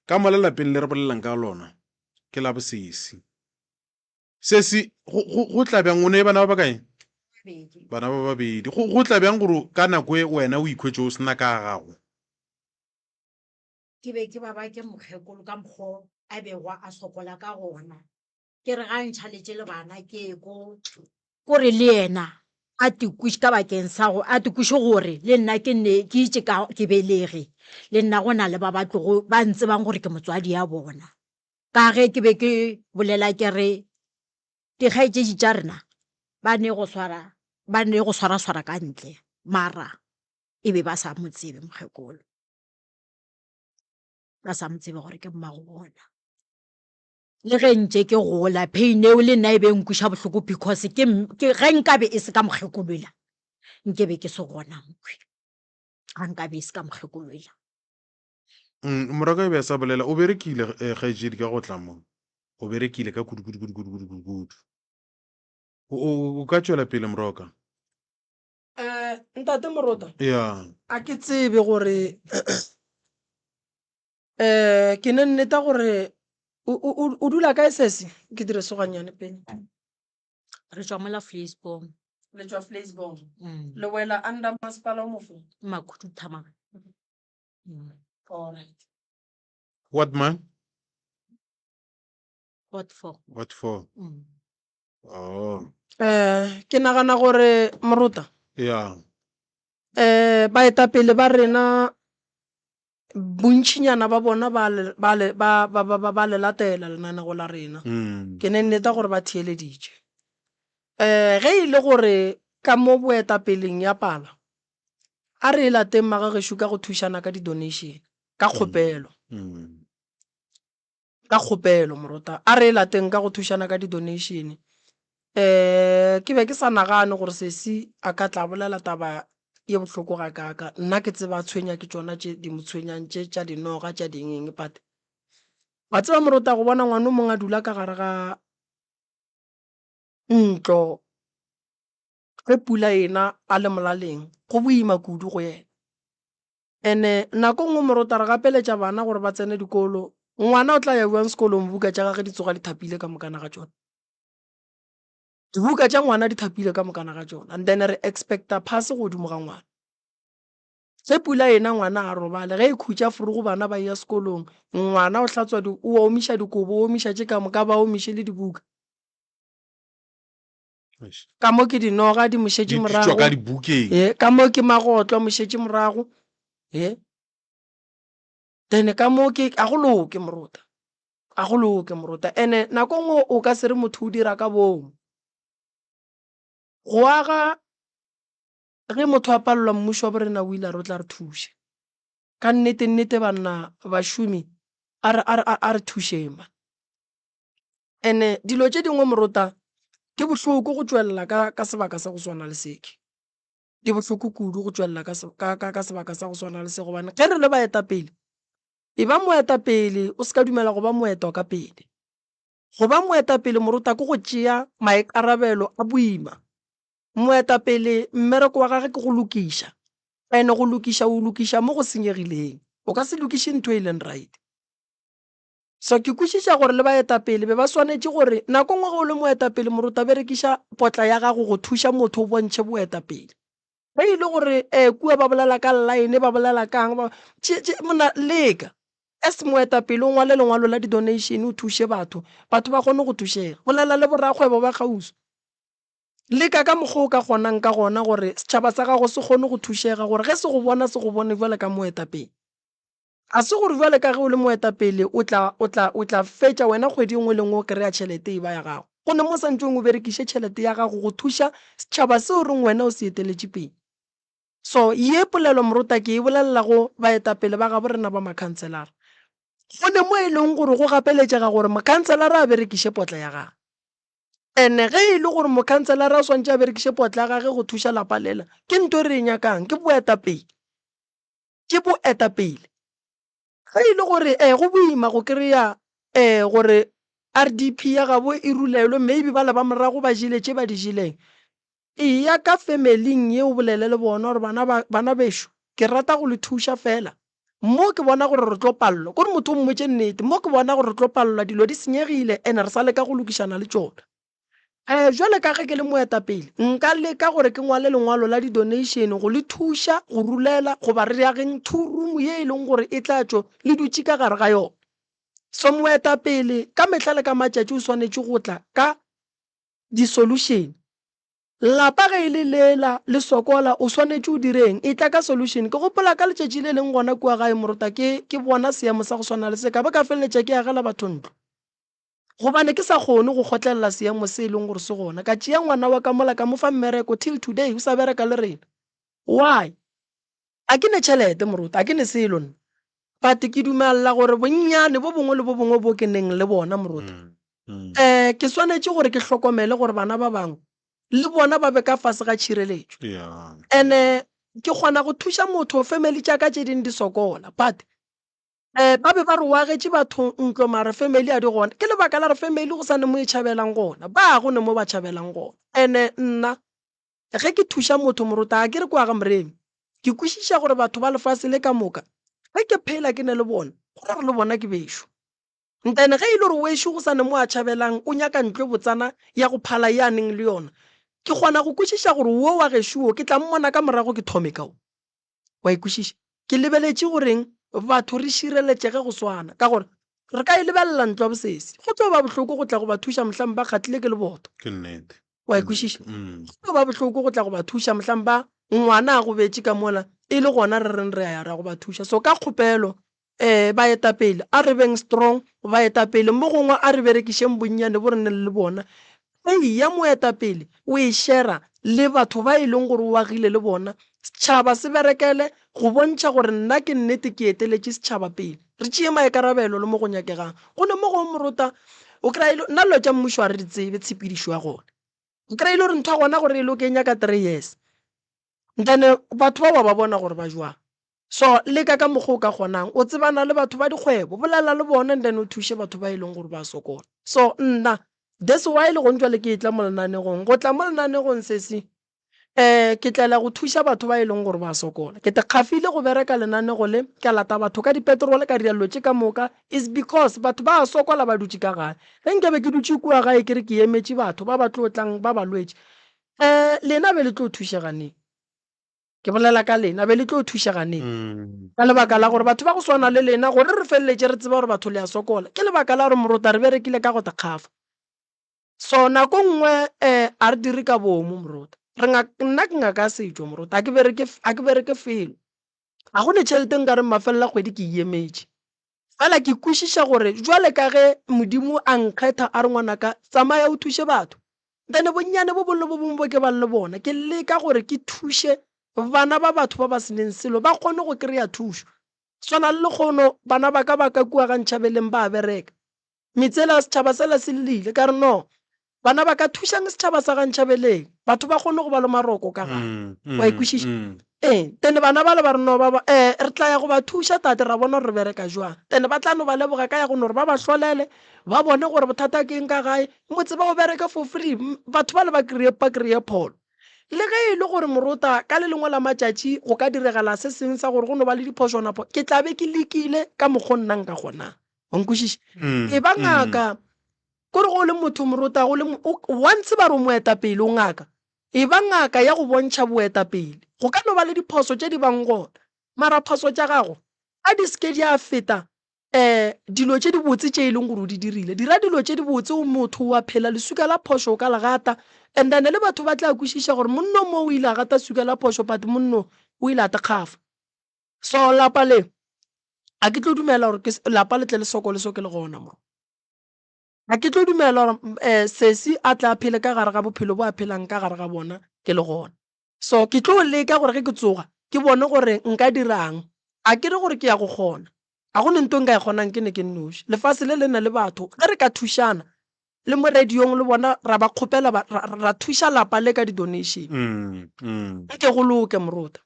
Speaker 1: Ka mola lapeng le re bolelang ka lona ke la bosesi. Sesi, go, go, go tla bjang, o ne bana ba bakae?
Speaker 3: Babedi.
Speaker 1: Bana ba babedi. Go, go tla bjang gore ka nako e wena o ikhwetše o sena ka ga gago?
Speaker 3: Ke be ke baba ke mokgekolo ka mokgo a bego a sokola ka gona. Ke re ga a ntšhaletše le bana ke ye ko, ko re le yena a tikwiše ka bakeng sa go, a tikwiše gore le nna ke ne ke itše ka ke belege, le nna go na le ba ba tlogo ba ntsebang gore ke motswadi ya bona. Ka ge ke be ke bolela ke re dikgaetšedi tša rena ba ne go swara ba ne go swaraswara ka ntle mara e be ba sa mo tsebe mokgekolo, ba sa mo tsebe gore ke mmago bona. Le ge ntše ke gola pain eo le nna e be e nkweša bohloko because ke ge nkabe e se ka mokgekolo ela nke be ke se gona mokhwi, ga nkabe e se ka mokgekolo ela.
Speaker 1: Mm, moraka e be a sa bolela o berekile eh, kgaetšedi ka go tla mo o berekile ka kudu kudu kudu kudu kudu kudu kudu o, o, o ka tšwela pele moroka
Speaker 2: Eh, ntate Morota,
Speaker 1: ya
Speaker 2: a ke tsebe gore eh ke ne nneta gore o, o, o- o dula kae sesi? Ke dire so gannyane pele.
Speaker 3: Re tšwa mola Vleisboom.
Speaker 2: Le tšwa Vleisboom. Le wela under masepala o mofe?
Speaker 3: Makhuduthamaga.
Speaker 2: All right.
Speaker 1: What man?
Speaker 3: What for?
Speaker 1: What for?
Speaker 3: Mm.
Speaker 1: Oh.
Speaker 2: Eh, ke nagana gore morota.
Speaker 1: Yeah.
Speaker 2: Eh, baetapele ba rena bontšinyana ba bona ba le ba le ba ba ba ba le latela lenanego la rena.
Speaker 1: Mm.
Speaker 2: Ke ne nneta gore ba theeleditše. Eh, ge e le gore ka mo boetapeleng ya pala A re e lateng magagešo ka go thušana ka di-donation, ka kgopelo. Ka kgopelo morota, a re e lateng ka go thušana ka di-donation. Um ke be ke sa nagane gore sesi a ka tla bolela taba ye bohloko gakaaka. Nna ke tseba a tshwenya ke tšona tše di mo tshwenyang tše tša dinoga tša ding eng but. Wa tseba morota go bona ngwana o mongwe a dula ka gare ga ntlo ge pula ena a le molaleng go boima kudu go yena. Ene nako nngwe morota re gapeletša bana gore ba tsene dikolo, ngwana o tla ya bjang sekolong buka tša gage di tsoga di thapile ka mokana ga tšona. Dibuka tša ngwana di thapile ka mokana ga tšona and then re expecta pass godimo ga ngwana. Ge pula ena ngwana a robale, ge e khutša forogo bana ba eya sekolong, ngwana o hlatswa di, o omiša dikobo, o omiša tše ka moka, ba omiše le dibuka. Ka mo ke dinoga di mo šetše
Speaker 1: Di tšwa
Speaker 2: morago.
Speaker 1: ka dibukeng.
Speaker 2: Ye, ka mo ke magotlo a mo šetše morago. Ye. Then ka mo ke, a go loke morota. A go loke morota. Ene nako nngwe o ka se re motho o dira ka boomo. Go aga Ge motho a palelwa mmušo wa borena o ile a re o tla re thuša. Ka nnete nnete banna bašomi a re, a re, a re thušeng man. Ene dilo tše dingwe morota di bohloko go tšwelela ka, ka sebaka sa go swana le seke. Di bohloko kudu go tšwelela ka, ka, ka, ka sebaka sa go swana le se gobane ge re le baetapele, e ba moetapele o se ka dumela go ba moetwa ka pele. Go ba moetapele morota ke go tšea maikarabelo a boima. Moetapele mmereko wa gage ke go lokiša, and go lokiša o lokiša mo go senyegileng, o ka se lokiše ntho e leng right. So ke kwešiša gore le baetapele be ba swanetše gore nako nngwe ge o le moetapele moruta berekiša potla ya gago go thuša motho o bontšhe boetapele. Ge e le gore um kua ba bolela ka line ba bolela kang ba tše tše monna leka as moetapele o ngwale lengwalo la di-donation o thuše batho, batho ba kgone go thušega. Bolela le borakgwebo ba kgauswi. Leka ka mokgwa o ka kgonang ka gona gore setšhaba sa gago se kgone go thušega gore ge se go bona se go bone bjale ka moetapele. Ga se gore bjale ka ge o le moetapele o tla, o tla, o tla fetša wena kgwedi e nngwe le nngwe o kry-a tšhelete e ba ya gago. Go ne mo santšweng o berekiše tšhelete ya gago go thuša setšhaba seo reng wena o se eteletše pele. So ye polelo morota ke e bolelela go baetapele ba gabo rena ba makhanselara. Go ne mo e leng gore go gapeletšega gore mokhanselara a berekiše potla ya gagwe. Ene ge e le gore mokhanselara o swantše a berekiše potla ya gage go thuša lapa lela, ke ntho e re e nyakang, ke boetapele. Ke boetapele. Ge e le gore eh go boima go kry-a eh gore RDP ya gabo e rulelwe, maybe bale ba morago ba jele tše ba di jeleng, eya ka family-ing ye o bolele le bona gore bana ba, bana bešo ke rata go le thuša fela mo ke bona gore re tlo palelwa, kore motho o mmotše nnete, mo ke bona gore re tlo palelwa dilo di senyegile and re sa leka go lokišana le tšona. Um jwale ka ge ke le moetapele nka leka gore ke ngwale lengwalo la di-donation go le thuša go rulela goba re ageng two room ye e leng gore e tla tšo le dutše ka gare ga yona. So moetapele ka mehla le ka matšatši o swanetše go tla ka di-solution. Lapa ge e le lela le sokola o swanetše o direng? Etla ka solution. Ke gopola ka letšatši le leng gona kua gae morota ke ke bona seemo sa go swana le se ka ba ka feleletša ke agela batho ntlo. Gobane ke sa kgone go kgotlelela seemo se e leng gore se gona. Ka tšea ngwana wa ka mola ka mo fa mmereko till today o sa bereka le rena. Why? A ke ne tšhelete moruti, a ke ne selo nna. But ke dumella gore bonnyane bo bongwe le bo bongwe bo ke neng le bona moruti, um ke swanetše gore ke hlokomele gore bana ba bangwe le bona ba be ka fase ga tšhireletšo. And-e ke kgona go thuša motho, family tša ka tše ding di sokola but um ba be ba re o agetše batho ntlo mara family a di gona. Ke lebaka la gore family go sa ne mo e tšhabelang gona, ba go ne mo ba tšhabelang gona. And-e nna Ge ke thuša motho morota ga ke re kwa ga Moremi. Ke kwešiša gore batho ba lefase le ka moka ge ke phela ke ne le bona, go ra gore le bona ke bešo. Ntene ge e le gore wešo go sa ne mo a tšhabelang o nyaka ntlo e botsana ya go phala ye a neng le yona, ke kgona go kwešiša gore wo wa gešo wo ke tla mmona ka morago ke thome ka wo. Wa e kwešiša? Ke lebeletše goreng batho re šireletšege go swana, ka gore re ka e lebelela ntlo ya bosesi. Go tlo ba bohloko go tla go ba thuša mohlang ba kgatlile ke leboto.
Speaker 1: Ke nnete.
Speaker 2: Wa e kwešiša? Go tlo ba bohloko go tla go ba thuša mohlang ba ngwana a gobetše ka mola e le gona re reng re a ya ra go ba thuša. So ka kgopelo um baetapele a re beng strong, baetapele mo gongwe a re berekišeng bonnyane bo re neng le bona. Pay ya moetapele o e shera le batho ba e leng gore o agile le bona, setšhaba se berekele go bontšha gore nna ke nnete ke eteletše setšhaba pele. Re tšee maikarabelo le mo go nyakegang. Go ne mo gongwe morota o kry-a e le nna dilo tša mmušo ga re di tsebe tshepedišo ya gona. O kry-a e le gore ntho ya gona gore e loke e nyaka 3 years. Then batho ba wa ba bona gore ba jwang. So leka ka mokgwa o ka kgonang, o tsebana le batho ba dikgwebo, bolela le bona and then o thuše batho ba e leng gore ba sokola. So nna that's why le gong jwale ke etla mo lenanegong, go tla mo lenanegong sesi um ke tlela go thuša batho ba e leng gore ba sokola. Ke te kgafile go bereka lenanego le, ka lata batho ka dipetrole ka dira dilo tše ka moka is because batho ba sokola ba dutše ka gae. Ge nkabe ke dutše kua gae ke re ke emetše batho ba ba tlo tlang ba balwetši, um lena be le tlo thušega neng? Ke bolela ka lena, be le tlo thušega neng? Ka lebaka la gore batho ba go swana le lena, gore re feleletše re tseba gore batho le a sokola, ke lebaka la gore morota re berekile ka go tekgafa. So nako nngwe um a re dire ka boomo morota. Re nna ke ngaka ya setšo morota, a ke bereke, a ke bereke felo. Ga go ne tšhelete nka reng mafelelo a kgwedi ke e emetše. Fela ke kwešiša gore jwale ka ge Modimo a nkgetha a re ngwanaka tsamaya o thuše batho, then bonnyane bo bong le bo bongwe bo ke bang le bona ke leka gore ke thuše bana ba batho ba ba se neng selo ba kgone go kry-a thušo. Swana le lekgono bana ba ka ba ka kua ga Ntšhabeleng ba a bereka. Metse yela setšhaba sela se llile ka re no bana ba ka thušang setšhaba sa ga Ntšhabeleng batho ba kgone go ba le maroko ka gae wa e kwešiša ee then bana bale ba re no ba eh re tla ya go ba thuša tate ra bona gore re bereka jwang then ba tla no ba leboga ka ya go no gore ba ba hlolele ba bone gore bothata ke eng ka gae motse ba o bereke for free batho bale ba kry-e ba kry-e pholo le ge e le gore morota ka le lengwe la matšatši go ka diregala se sengwe sa gore go no ba le diphošwana ke tla be ke lekile ka mokgo nna nka kgonang wa nkwešiša mm, e ba mm. ngaka kore go le motho morota go le once ba re o moetapele o ngaka e ba ngaka ya go bontšha boetapele go ka no ba le diphoso tše di bang gona mara phoso tša gago a di seke di a feta um dilo tše dibotse tše e leng gore o di dirile dira dilo tše dibotse o motho wa phela leswika la phošo o ka le gata and then le batho ba tla kwešiša gore monno mo o ile a gata swika la phošo but monno o ile a tekgafa So lapa le a ke tlo dumela gore ke lapa le tle le sokole so ke le gona mo. A ke tlo dumela gore um sesi a tla phele ka gare ga bophelo bo a phelang ka gare ga bona ke le gona. So ke tlo leka gore ge ke tsoga ke bone gore nka dirang. A ke re gore ke ya go kgona. A go ne nto nka e kgonang ke ne ke nnoši. Lefase le le na le batho. Ge re ka thušana le mo radiong le bona ra ba kgopela ra thuša lapa le ka di-donation. Nke go loke morota.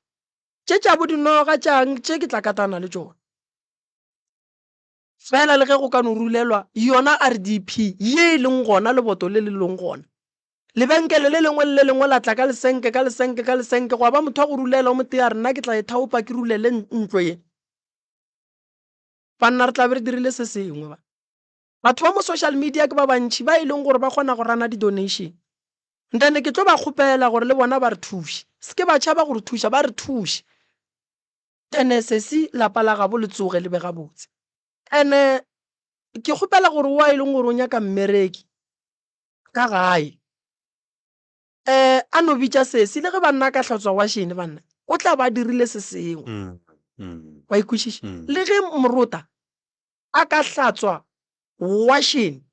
Speaker 2: Tše tša bo dinoga tšang tše ke tla katana le tšona. Fela le ge go ka no rulelwa yona RDP ye e leng gona leboto le le leng gona. Lebenkele le lengwe le le lengwe la tla ka lesenke ka lesenke ka lesenke gwa ba motho wa go rulela o motee a re nna ke tla ithaopa ke rulele ntlo ye. Banna re tla be re dirile se sengwe ba. Batho ba mo social media ke ba bantši ba e leng gore ba kgona go rana di-donation. Then ke tlo ba kgopela gore le bona ba re thuše. Se ke ba tšhaba go re thuša, ba re thuše. Ene sesi lapa la gabo le tsoge le be gabotse. Ene ke kgopela gore wa e leng gore o nyaka mmereki ka gae um a no bitša sesi le ge banna a ka hlatswa washene banna o tla ba dirile se sengwe. Wa ikwešiša? Le ge morota a ka hlatswa washene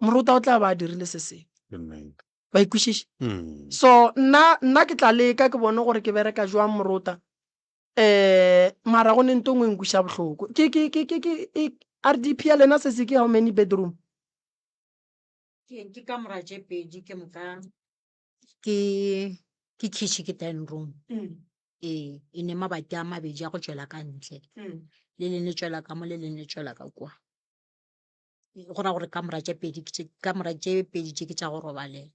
Speaker 2: morota o tla ba a dirile se sengwe wa ikwešiša mm. So nna nna ke tla leka ke bone gore ke bereka jwang morota um mara go ne nto ngwe nkweša bohloko ke ke ke ke ke RDP ya lena se se ke how many bedroom?
Speaker 3: Ke kamora tše pedi ke moka ke ke kitchen ke dining room. Ee, e ne mabati a mabedi a go tšwela ka ntle. Le leng le tšwela ka mo, le leng le tšwela ka kwa. Go ra gore kamora tše pedi ke tše, kamora tše pedi tše ke tša go robalela.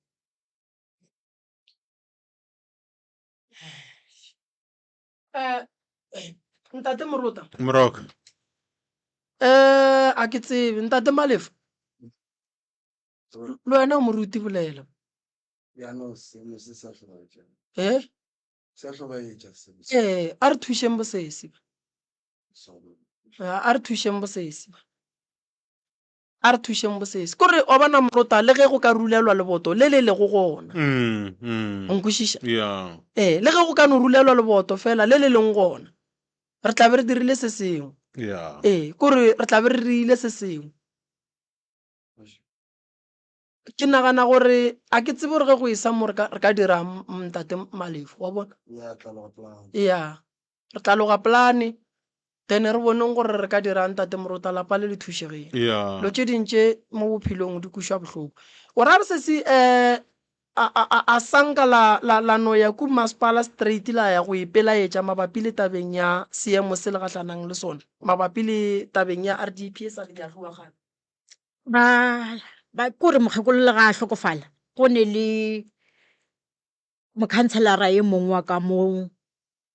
Speaker 2: Eh, ntate Morota.
Speaker 1: Moroka.
Speaker 2: Eh, a ke tsebe ntate Malefa. Le wena o moruti bolela.
Speaker 4: Jaanong seemo se sa hlobaetša.
Speaker 2: Eh?
Speaker 4: Se a hlobaetša seemo
Speaker 2: se. Eh, a re thušeng bosesi. A re thušeng bosesi. A re thušeng bosesi. Kore wa bona morota le ge go ka rulelwa leboto le le lego gona.
Speaker 1: Mm, mm.
Speaker 2: O nkwešiša?
Speaker 1: Yeah.
Speaker 2: Eh, le ge go ka no rulelwa leboto fela le le leng gona. Re tla be re dirile se sengwe.
Speaker 1: Yeah.
Speaker 2: Eh, kore re tla be re dirile se sengwe. Ke nagana gore a ke tsebe gore ge go esa mo re ka re ka dirang ntate Malefo wa bona.
Speaker 4: Ya tla loga plan.
Speaker 2: Ya re tla loga plan then re boneng gore re ka dirang ntate Morota lapa le le thušegeng.
Speaker 1: Ya.
Speaker 2: Dilo tše ding tše mo bophelong di kweša bohloko. O ra re sesi um. A, a, a, a sanka la, la, la no ya ku masepala straight la ya go ipelaetša mabapi le tabeng ya seemo se le gahlanang le sona, mabapi le tabeng ya RDP e sa le ya tloga kgale?
Speaker 3: Ba, ba, kore mokgekolo le ga a hlokofala, go ne le mokhanselara e mongwe wa ka mo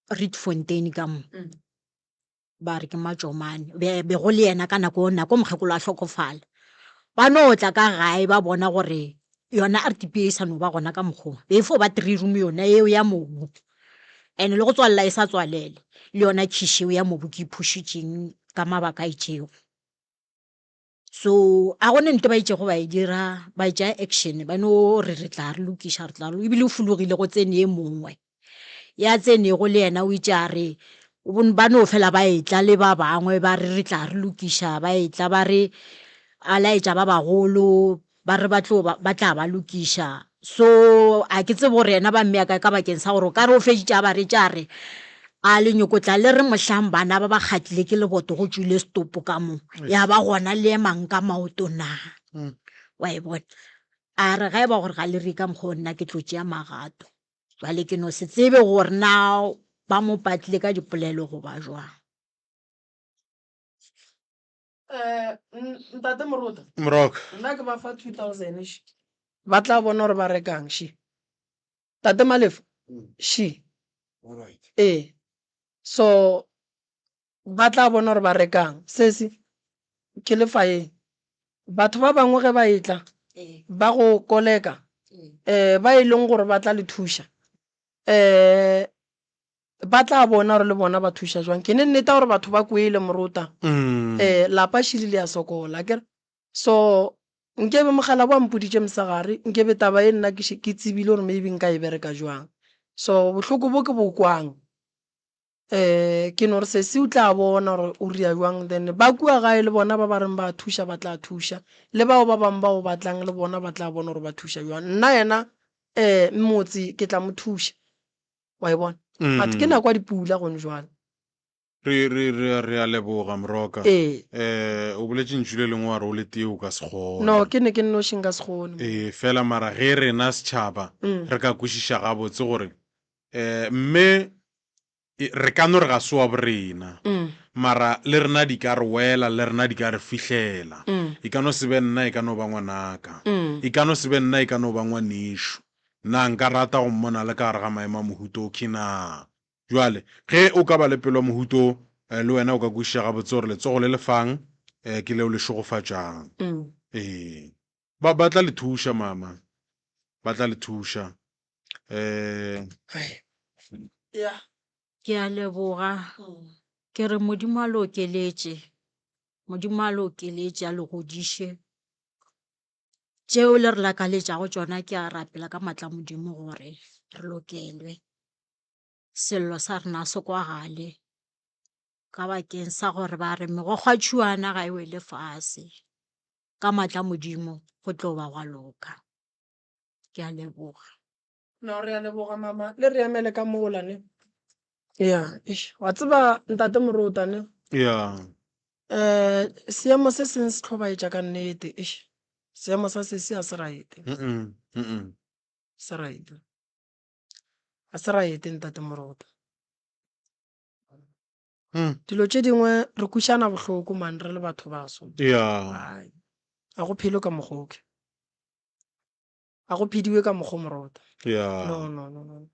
Speaker 3: Rietfontein ka mo. Ba re ke Matšomane, be, be go le yena ka nako, nako mokgekolo a hlokofala. Ba no tla ka gae ba bona gore yona RDP e sa no ba gona ka mokgwa, be e fo ba three room yona eo ya mobu. And le go tswalela e sa tswalele, le yona khiši eo ya mobu ke e phušitšeng ka mabaka a itšego. So a gone nto ba itšego ba e dira, ba tšea action, ba no re re tla re lokiša, re tla re, ebile o fologile go tsene e mongwe. Ya tsenego le yena o itše a re, ba no fela ba etla le ba bangwe ba re re tla re lokiša, ba etla ba re a laetša ba bagolo, ba re ba tlo ba, ba tla ba lokiša. So a ke tsebe gore yena ba mmea kae ka bakeng sa gore o ka re o feditše a ba retša a re, a le nyoko tla le re mohlang bana ba ba kgatlile ke leboto go tšwile setopo ka mo, ya ba gona le emang ka maoto na? Wa e bona? A re ga e ba gore ga le re ka mokgwa o nna ke tlo tšea magato. Jwale ke no se tsebe gore na ba mo patlile ka dipolelo goba jwang.
Speaker 2: Eh, ntate Morota.
Speaker 1: Moroka.
Speaker 2: Nna ke ba fa 2000 shi. Ba tla bona gore ba rekang shi. Tate Malefo. Shi.
Speaker 4: All right.
Speaker 2: Ee. So ba tla bona gore ba rekang. Sesi ke le fa eng. Batho ba bangwe ge ba etla ba go koleka eh ba e leng gore ba tla le thuša eh Ba tla bona gore le bona ba thuša jwang. Ke ne nneta gore batho ba kwele morota.
Speaker 1: Mm.
Speaker 2: Eh, lapa šili le a sokola, akere? So, nkebe mogala wa mpoditše mosegare, nkebe taba e nna ke ke tsebile gore maybe nka e bereka jwang. So, bohloko bo ke bo kwang, eh, ke no re sesi o tla bona gore o ria jwang. Then ba kua gae le bona ba ba reng ba thuša ba tla thuša, le bao ba bangwe ba o batlang le bona ba tla bona gore ba thuša jwang. Nna yena, eh, motse ke tla mo thuša. Wa e bona? But ke nako ya dipula gone jwale.
Speaker 1: Re, re, re, re a leboga, Moroka.
Speaker 2: Ee.
Speaker 1: Eh, o boletše ntšu le lengwe wa re o le tee o ka se kgone.
Speaker 2: No, ke ne ke nnoši nka se kgone.
Speaker 1: Ee, fela mara ge rena setšhaba re ka kwešiša gabotse gore eh, mme re ka no re ga se wa borena, mara le rena di ka re wela, le rena di ka re fihlela. E ka no se be nna, e ka no ba ngwanaka. E ka no se be nna, e ka no ba ngwanešu. Na nka rata go mmona a le ka gare ga maemo a mohuta okhwi na? Bjale, ge o ka ba le pelo ya mohuta wo, le wena o ka kwešiša gabotse gore letsogo le le fang ke leo le šegofatšang. Ee. Ba, ba tla le thuša, mama. Ba tla le thuša. Um.
Speaker 3: Ke a leboga. Ke re Modimo a le okeletše. Modimo a le okeletše, a le godiše. Tšeo le re lakaletšago tšona ke a rapela ka maatla a Modimo gore re lokelwe, sello sa rena se kwagale ka bakeng sa gore ba re megokgo ya tšhuana ga e wele fase, ka maatla a Modimo go tlo ba gwa loka. Ke a leboga.
Speaker 2: No, re a leboga mama, le re emele ka mola ne. Ya, eish, wa tseba ntate Morota ne.
Speaker 1: Ya.
Speaker 2: Eh, seemo se seng se hlobaetša ka nnete, eish. Seemo sa sesi a se right.
Speaker 1: Mm mm.
Speaker 2: Se right. A se right ntate Morota.
Speaker 1: Mm.
Speaker 2: Dilo tše dingwe re kwišana bohloko man re le batho baso.
Speaker 1: Ya.
Speaker 2: Ai. A go phelwe ka mokgwa oke. A go phediwe ka mokgwa morota.
Speaker 1: Ya.
Speaker 2: No no no no.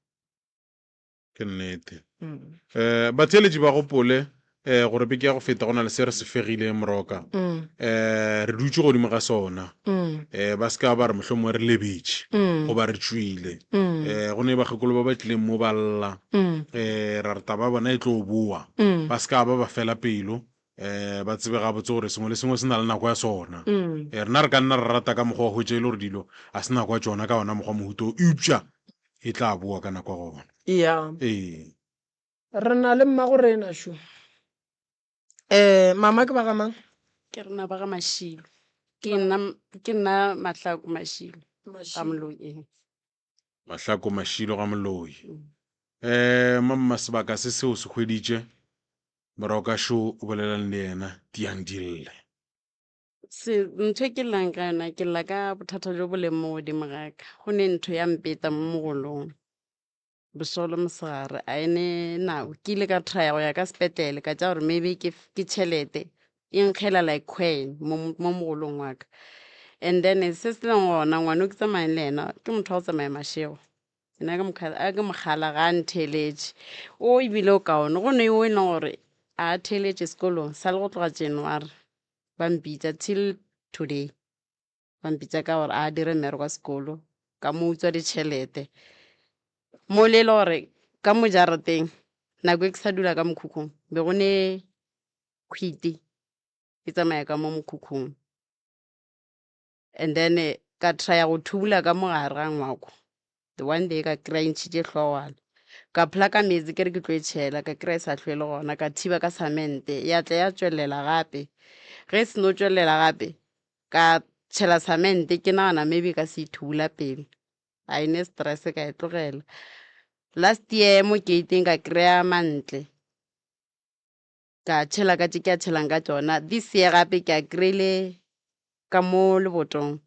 Speaker 1: Ke nnete.
Speaker 2: Mm.
Speaker 1: Eh batheeletši ba gopole eh gore beke ya go feta go na le se re se fegileng moroka.
Speaker 2: Mm.
Speaker 1: Eh re dutše godimo ga sona.
Speaker 2: Mm.
Speaker 1: Eh ba se ka ba re mohlomongwe re lebetše
Speaker 2: Mm.
Speaker 1: goba re tšwile.
Speaker 2: Mm.
Speaker 1: Eh go ne bakgekolo ba ba tlileng mo ba lla.
Speaker 2: Mm.
Speaker 1: Eh ra re taba ya bona e tlo boa.
Speaker 2: Mm.
Speaker 1: Ba se ka ba ba fela pelo. Eh ba tsebe gabotse gore sengwe le sengwe se na le nako ya sona.
Speaker 2: Mm.
Speaker 1: Eh rena re ka nna ra rata ka mokgwa wa hwetša e le gore dilo a se nako ya tšona ka ona mokgwa mohuta wo, eupša e tla boa ka nako ya gona.
Speaker 2: Ya.
Speaker 1: Ee.
Speaker 2: Re na le mmago rena šo. Eh mama ke ba ga mang?
Speaker 5: Ke rena ba ga Mashilo. Ke nna ke nna Mahlako Mashilo ga
Speaker 2: Mashilo.
Speaker 5: Moloi. Ee.
Speaker 1: Mahlako Mashilo ga Moloi. Eh mamma sebaka se seo se hweditše. Moroka šo o bolelang le yena tiang di lle.
Speaker 5: Se ntho e ke llang ka yona ke lla ka bothata jo bo leng mo godimo ga ka. Go ne ntho ya mpeta mo mogolong bošego le mosegare a e ne nako. Ke ile ka try-a go ya ka sepetlele ka tša gore maybe ke ke tšhelete e nkgela like coin mo mo mogolong wa ka. And then se se leng gona ngwana o ke tsamayang le yena ke motho wa go tsamaya mašego. Nna ke a ke mokgala ga a ntheeletše. O ebile o kaone go ne o e leng gore a theeletše sekolong sa le go tloga January ba mpitša till today ba mpitša ka gore a dire mmereko wa sekolo ka mo utswa ditšhelete. Mo le e le gore ka mo jarateng nako e ke sa dula ka mokhukhung be go ne khwiti e tsamaya ka mo mokhukhung. And then ka trya go thubula ka mo gare ga ngwako the one day ka kry-a e ntšhitše hlogwana ka phela ka meetse ke re ke tlo e tšhela ka kry-a e sa hlwe le gona ka thiba ka samente ya tla ya tšwelela gape ge e seno tšwelela gape ka tšhela samente ke nagana maybe ka se ithubula pele a e ne stress ka e tlogela last year mo gate-eng ka kry-a mantle ka tšhela ka tše ke a tšhelang ka tšona this year gape ke a kry-ile ka mo lebotong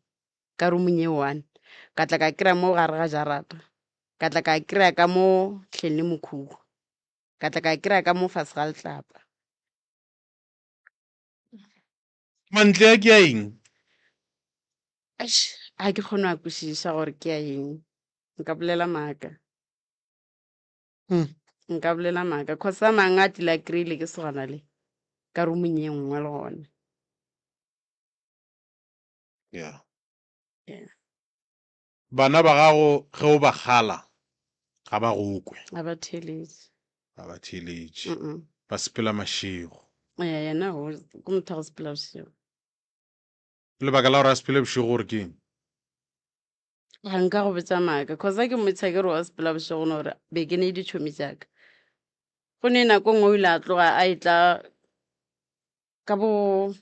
Speaker 5: ka roomong ye one ka tla ka kry-a mo gare ga jarata ka tla ka kry-a ka mo hleng le mokhukhu ka tla ka kry-a ka mo fase ga letlapa.
Speaker 1: Mantle a ke a eng?
Speaker 5: Eish, ga ke kgone go kwešiša gore ke a eng nka bolela maaka. Nka bolela maaka cause a mangwe a tlile a kry-ile ke sogana le ka roomong ye nngwe le gona.
Speaker 1: Yeah.
Speaker 5: Yeah.
Speaker 1: Bana ba gago ge o ba kgala ga ba go kwe.
Speaker 5: Ga ba theeletše.
Speaker 1: Ga ba theeletše. Ba sepela mašego.
Speaker 5: Yeah, yena o ke motho wa go sepela bošego.
Speaker 1: Lebaka la gore a sepele bošego gore ke eng?
Speaker 5: Ga nka go botša maaka cause ga ke mmotša ke re wa sepela bošego no gore be ke ne ditšhomi tša ka. Go ne nako nngwe o ile a tloga a etla ka bo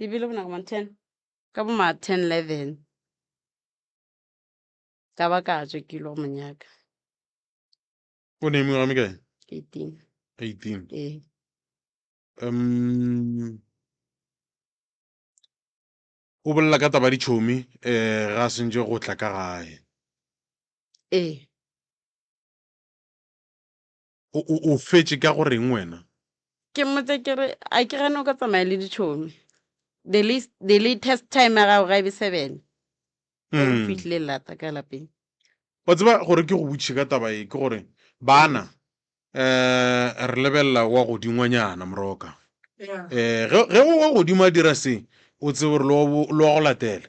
Speaker 5: ebile bo nako mang ten ka bo ma 10 11 ka ba ka tswa ke ile go mo nyaka.
Speaker 1: O ne mengwaga mekae?
Speaker 5: 18.
Speaker 1: 18.
Speaker 5: Ee.
Speaker 1: O bolela ka taba ya ditšhomi um ga a sentše go tla ka gae.
Speaker 5: Ee.
Speaker 1: O, o, o fetše ka go reng wena?
Speaker 5: Ke mmotse ke re a ke gane o ka tsamaya le ditšhomi. The least, the latest time ya gago ga e be 7. Gore o fihlile lata ka lapeng.
Speaker 1: Wa tseba gore ke go botšiše ka taba e ke gore bana um re lebelela wa godingwanyana moroka.
Speaker 2: Yeah.
Speaker 1: Eh, ge ge o wa godimo a dira se o tsebe gore le wa bo- le wa go latela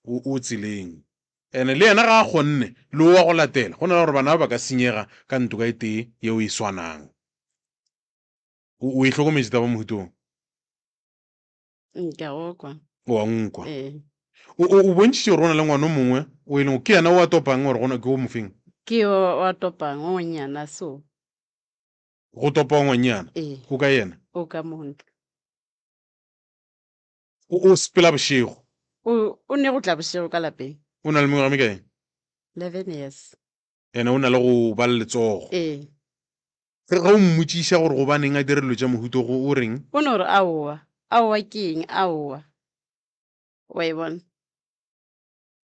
Speaker 1: o o tseleng ene le yena ga a kgonne le o wa go latela go na le gore bana ba ba ka senyega ka ntoka e tee yeo e swanang o o e hlokometše taba mohutong
Speaker 5: Ke a go kwa.
Speaker 1: O a nkwa.
Speaker 5: Ee.
Speaker 1: O, o, o bontšhitše gore o na le ngwana o mongwe o e leng ke yena o a topang gore gona ke o mofeng?
Speaker 5: Ke yo o a topang, o monnyana so.
Speaker 1: Go topa o ngwannyana?
Speaker 5: Ee.
Speaker 1: O ka yena?
Speaker 5: O ka mo ntle.
Speaker 1: O, o sepela bošego?
Speaker 5: O, o ne go tla bošego ka lapeng.
Speaker 1: O na le mengwaga mekae?
Speaker 5: 11 years.
Speaker 1: Ene o na le go ba le letsogo.
Speaker 5: Ee.
Speaker 1: Ge o mmotšiša gore gobaneng a dira dilo tša mohuta go, o reng?
Speaker 5: O no re, Aowa. Aowa ke eng? Aowa. Wa e bona?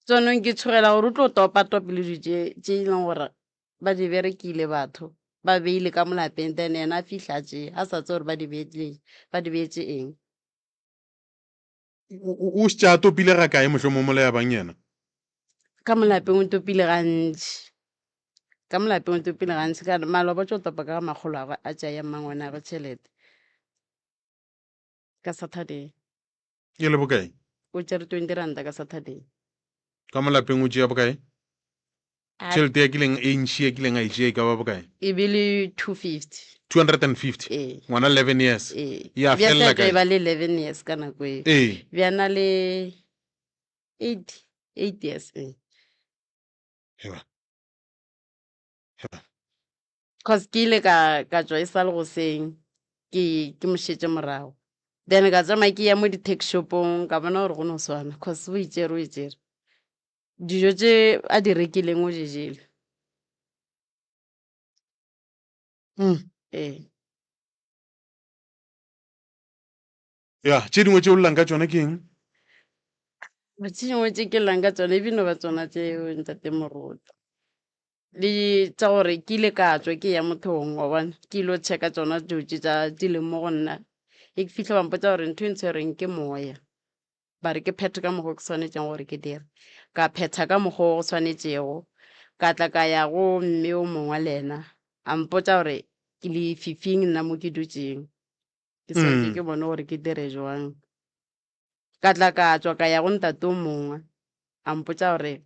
Speaker 5: Tsonong ke tshogela gore o tlo topa-topa le dilo tše, tše e leng gore ba di berekile batho, ba beile ka mo lapeng, then yena a fihla a tšea, a sa tsebe gore ba di beetše, ba di beetše eng.
Speaker 1: O, o, o šetše a topile ga kae mohlomong mola ya bang yena?
Speaker 5: Ka mo lapeng o topile gantši. Ka mo lapeng o topile gantši ka maloba tšo topa ka ga makgolo a gwe a tšea ya mmangwanagwe tšhelete ka Saturday.
Speaker 1: E le bokae?
Speaker 5: O tšere 20 ranta ka Saturday.
Speaker 1: Ka mo lapeng o tšea bokae?
Speaker 5: A-
Speaker 1: Tšhelete ya kileng e ntši ya kileng a e tšea e ka ba bokae?
Speaker 5: E be le 250.
Speaker 1: 250.
Speaker 5: Ee.
Speaker 1: Ngwana 11 years.
Speaker 5: Ee.
Speaker 1: Ya
Speaker 5: Bja
Speaker 1: felela
Speaker 5: sa tlo e
Speaker 1: kae?
Speaker 5: ba le 11 years ka nako eo.
Speaker 1: Ee.
Speaker 5: Bja na le 8, 8 years. Ee.
Speaker 1: Heba. Heba.
Speaker 5: Cause ke ile ka ka tšwa e sa le goseng ke ke mo šetše morago. Then ka tsamaya ke ya mo di-tax shopong ka bona gore go no swana cause o itšere o itšere. Dijo tše a di rekileng o di jele. Ee.
Speaker 1: Ya, tše dingwe tše o llang ka tšona ke eng?
Speaker 5: Tše dingwe tše ke llang ka tsona e bino ba tsona tšeo ntate Moruti. Le tša gore ke ile ka tšwa ke ya mothong wa bona, ke ilo checka tsona dilo tše tša di leng mo go nna. E ke fihla ba mpotša gore ntho e ntshwereng ke moya. Ba re ke phethe ka mokgwa o ke swanetšeng gore ke dire. Ka phetha ka mokgwa o go swanetšego. Ka tla ka ya go mme o mongwe le yena, a mpotša gore ke lefifing nna mo ke dutšeng. Ke swanetše ke bone gore ke dire jwang. Ka tla ka tšwa ka ya go ntate o mongwe, a mpotša gore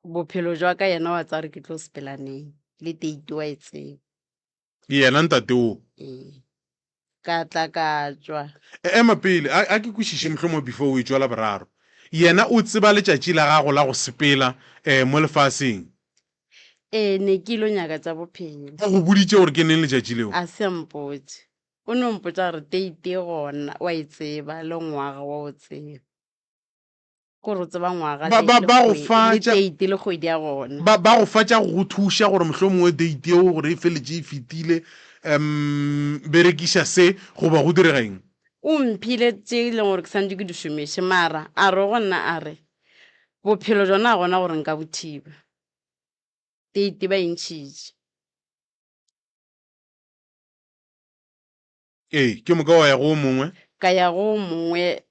Speaker 5: bophelo jwa ka yena wa tseba gore ke tlo sepela neng, le date wa e tseba.
Speaker 1: Yena ntate o?
Speaker 5: Ee. Ka tla ka tšwa.
Speaker 1: Ema pele, a, a ke kwešiše mohlomongwe before o e tšwa la boraro. Yena o tseba letšatši la gago la go sepela eh, mo lefaseng?
Speaker 5: Ee, ne ke ilo nyaka tša bophelo.
Speaker 1: O go boditše gore ke neng letšatši leo?
Speaker 5: A se a mpotše. O no mpotša gore date e gona wa e tseba le ngwaga wa o tseba. Kore o tseba ngwaga
Speaker 1: Ba,
Speaker 5: le,
Speaker 1: ba,
Speaker 5: le
Speaker 1: ba go
Speaker 5: kgwe-
Speaker 1: fa
Speaker 5: le
Speaker 1: tša,
Speaker 5: date le kgwedi ya gona.
Speaker 1: ba, ba go fa tša go go thuša gore mohlomongwe date yeo gore e feletše e fetile, um berekiša se goba go direga eng?
Speaker 5: O mphile tše e leng gore ke santše ke di šomiše mara a re go nna a re bophelo jona ga gona gore nka bo thiba. Date ba e ntšhitše.
Speaker 1: Ee, ke moka wa ya go o mongwe.
Speaker 5: Ka ya go o mongwe,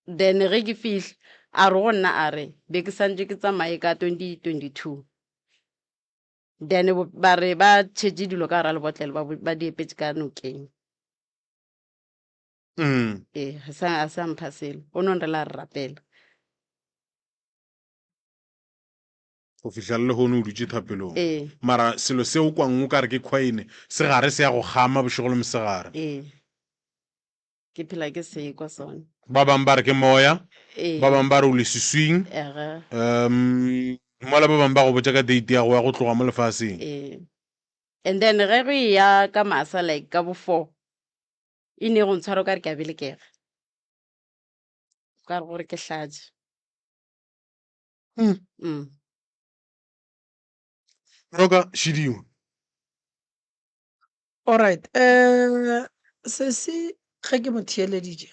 Speaker 5: then ge ke fihla, a re go nna a re, be ke santše ke tsamaye ka 2022. Then ba re ba tšhetše dilo ka gara lebotlelo, ba, ba di epetše ka nokeng.
Speaker 1: Mm.
Speaker 5: Ee, ga sa, a sa mpha selo. O no nrela a re rapela.
Speaker 1: Go fihla le lehono o dutše thapelong.
Speaker 5: Ee.
Speaker 1: Mara selo se o kwang o ka re ke khwaene, se gare se ya go kgama bošego le mosegare.
Speaker 5: Ee. Ke phela ke se kwa sona.
Speaker 1: Ba bang ba re ke moya,
Speaker 5: Ee.
Speaker 1: ba bang ba re o leswiswing.
Speaker 5: Ege.
Speaker 1: Um, mola ba bang ba go botša ka date ya go ya go tloga mo lefaseng.
Speaker 5: Ee. And then ge go eya ka masa like ka bo 4, e ne go ntshwara o ka re ke a belekega. O ka re gore ke hlatše.
Speaker 1: Mm.
Speaker 5: Mm.
Speaker 1: Roka Šidiwa.
Speaker 2: Alright, eh sesi ge ke mo theeleditše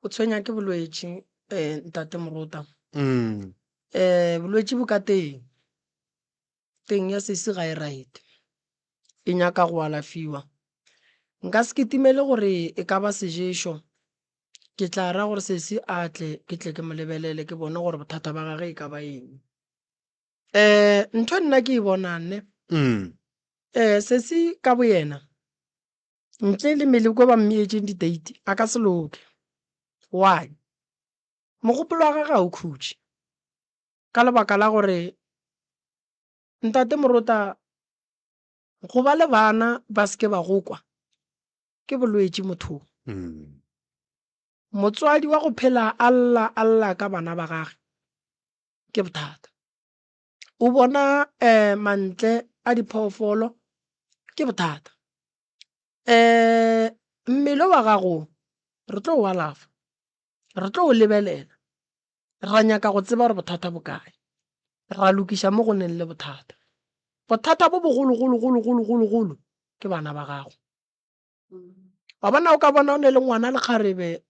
Speaker 2: o tshwenya ke bolwetši eh ntate Morota.
Speaker 1: Mm.
Speaker 2: Eh bolwetši bo ka teng. Teng ya sesi ga e right. E nyaka go alafiwa. Nka se kitimele gore e ka ba seješo Ke tla ra gore sesi a tle, ke tle ke mo lebelele ke bone gore bothata ba gage e ka ba eng. Um ntho nna ke e bonang ne,
Speaker 1: Mm.
Speaker 2: um sesi ka boyena ntle le meleko ba mmeetšeng di-date a ka se loke. Why? Mogopolo wa gage ga o khutše ka lebaka la gore ntate Morota go ba le bana ba se ke ba go kwa ke bolwetši mothong. Motswadi wa go phela a lla a lla ka bana ba gage ke bothata. O bona um mantle a diphoofolo ke bothata. Um mmele wa gago re tlo o alafa, re tlo o lebelela, ra nyaka go tseba gore bothata bo kae, ra lokiša mo go neng le bothata. Bothata bo bogologologologologolo ke bana ba gago. Wa bona o ka bona o ne le ngwana lekgarebe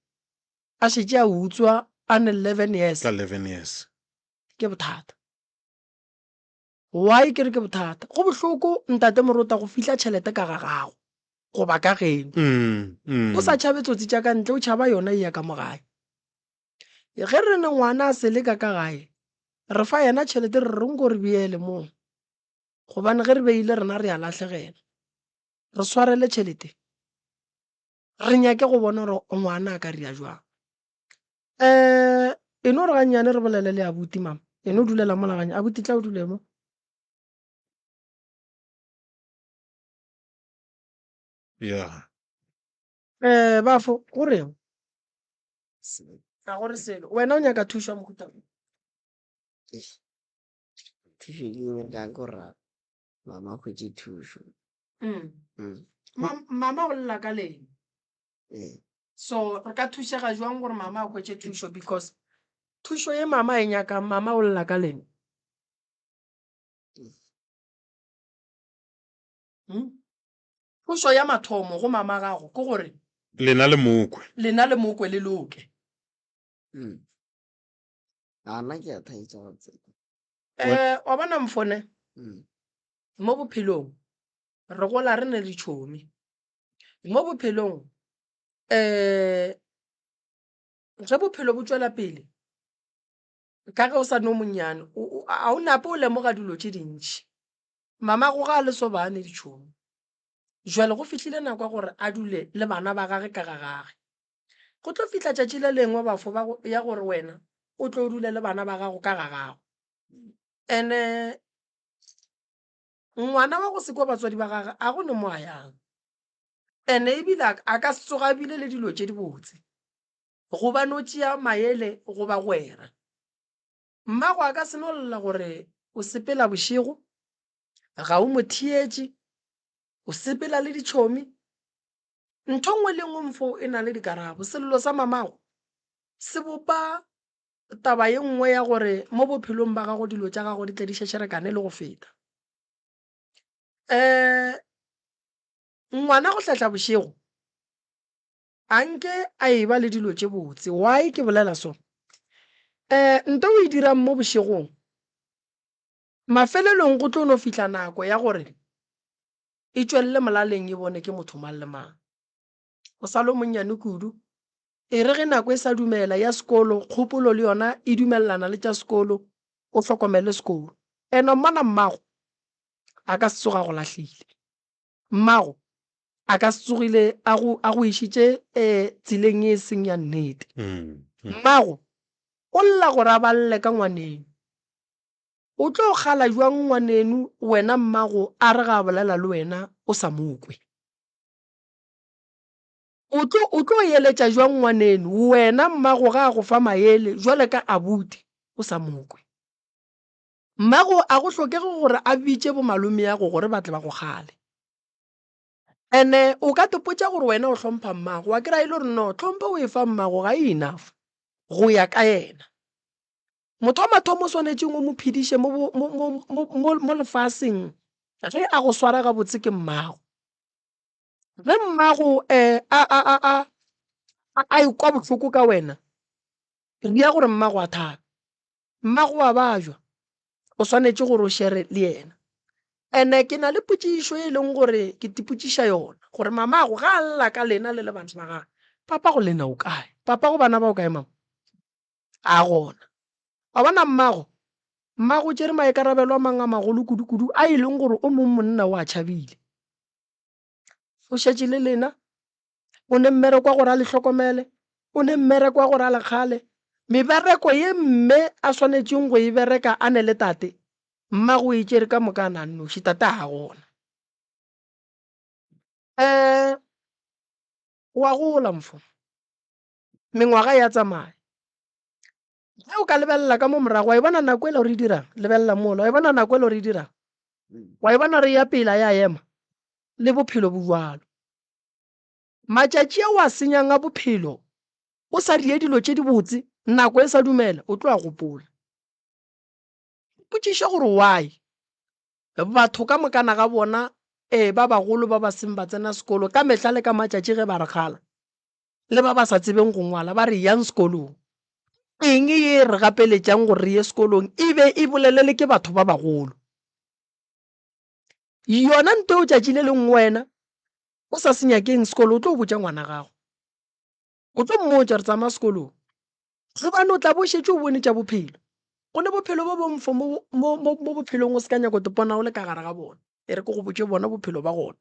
Speaker 2: a šetše a utswa a ne 11 years.
Speaker 1: Ka 11 years.
Speaker 2: Ke bothata. Why ke re ke bothata? Go bohloko ntate Morota go fihla tšhelete ka ga gago goba ka geno.
Speaker 1: Mm, mm.
Speaker 2: O sa tšhabe tsotsi tša ka ntle, o tšhaba yona e ya ka mo gae. Ge re ne ngwana a sele ka ka gae, re fa yena tšhelete re re nko re beele moo. Gobane ge re beile rena re a lahlegela. Re swarele tšhelete. Re nyake go bona gore ngwana a ka ria jwang. Um e no re gannyane re bolele le abuti mama. E no dulela mola ganya. Abuti tla o dule mo.
Speaker 1: Yeah.
Speaker 2: Eh bafo go reng? Ga go re selo. Wena o nyaka thušo ya mohuta mang?
Speaker 6: Thušo e ke nyakang ke gore mama a hwetše thušo.
Speaker 2: Mm.
Speaker 6: Mm.
Speaker 2: Mama o lla ka leng?
Speaker 6: Ee.
Speaker 2: So re ka thušega jwang gore mama a hwetše thušo because thušo ye mama a e nyakang mama o lla ka leng? Hmm? Thušo ya mathomo go mama gago ke gore
Speaker 1: Lena le mokwe.
Speaker 2: lena le mokwe le loke.
Speaker 6: Mm. A nna ke a thaetša go tseba.
Speaker 2: Eh, wa bona mfone
Speaker 6: Mm.
Speaker 2: mo bophelong re gola re ne le tšhomi mo bophelong um ge bophelo bo tšwela pele ka ge o sa no monnyane a o nape o lemoga dilo tše dintši mamago ga a le so ba ne ditšhomi jwale go fihlile nako ya gore a dule le bana ba gage ka ga gage Go tlo fihla tšatši le lengwe bafo ba go, ya gore wena o tlo dula le bana ba gago ka ga gago. Ene ngwana wa go se kwa batswadi ba gage a go ne mo a yang. Ene ebile a ka se tsoga a bile le dilo tše dibotse gobane o tšea maele go bagwera. Mmago a ka se no lla gore o sepela bošego, ga o mo theetše, o sepela le ditšhomi. Ntho nngwe le nngwe mfo e na le dikarabo. Sello sa mamago se bopa taba ye nngwe ya gore mo bophelong ba gago dilo tša gago di tle di šešerekane le go feta. Um ngwana go hlahla bošego a nke a e ba le dilo tše botse. Why ke bolela so? Um nto o e dirang mo bošegong mafelelong go tlo no fihla nako ya gore e tšwelele molaleng e bone ke motho mang le mang. O sa le o monnyane kudu. E re ge nako e sa dumela ya sekolo, kgopolo le yona e dumelelana le tša sekolo, o hlokomele sekolo. Ene mmona mmago a ka se tsoge a go lahlile. Mmago a ka se tsogile a go, a go išitše um tseleng e seng ya nnete. Mmago o lla gore a balele ka ngwaneno. O tlo kgala bjang ngwaneno wena mmago a re ga a bolela le wena o sa mo kwe? O tlo, o tlo eletša bjang ngwaneno wena mmago ga a go fa maele jwale ka abuti o sa mo kwe? Mmago a go hlokege gore a bitše bomalomeago gore ba tle ba go kgale. Ene o ka tepotša gore wena o hlompha mmago, wa kry-a e le gore no tlhompho o e fa mmago ga e enough go ya ka yena. Motho wa mathomo o swanetšeng o mo phediše mo, mo, mo, mo, mo, mo lefaseng ge a go swara gabotse ke mmago. Ge mmago um a, a, a, a, a, a ekwa bohloko ka wena, ria gore mmago a thabe. Mmago wa bajwa, o swanetše gore o shere le yena. Ene ke na le potšišo e leng gore ke tipotšiša yona gore mamago ga a lla ka lena le le bana ba gagwe, papago lena o kae? Papago bana ba o kae mama? A gona. Wa bona mmago? Mmago o tšere maikarabelo a mang a magolo kudu-kudu a e leng gore o mong monna o a tšhabile. O šetše le lena, o ne mmereko wa gore a le hlokomele, o ne mmereko wa gore a le kgale. Mebereko ye mme a swanetšeng go e bereka a ne le tate, mmago o e tšere ka moka a na nnoši, tate a gona. Um wa gola mfo. Mengwaga ya tsamaya. Ge o ka lebelela ka mo morago, wa e bona nako ela re dirang? Lebelela mola, wa e bona nako ela re dirang? Wa e bona re ya pele ya ema? Le bophelo bo bjalo. Matšatši a o a senyang a bophelo o sa die dilo tše dibotse, nako e sa dumela, o tlo a gopola. Ipotšiše gore why batho ka mokana ga bona, ee, ba bagolo ba ba seng ba tsena sekolo, ka mehla le ka matšatši ge ba re kgala, le ba ba sa tsebeng go ngwala ba re yang sekolong. Eng ye e re gapeletšang gore re ye sekolong e be e bolelele ke batho ba bagolo? Yona nto eo tšatši le lengwe wena o sa se nyakeng sekolo o tlo botša ngwana gago. O tlo mmotša re tsamaya sekolong. Gobane o tla bo šetše o bone tša bophelo. Go ne bophelo bo bongfo mo, mo, mo, mo bophelong o se ka nyako tepona o le ka gare ga bona. E re ke go botše bona bophelo ba gona.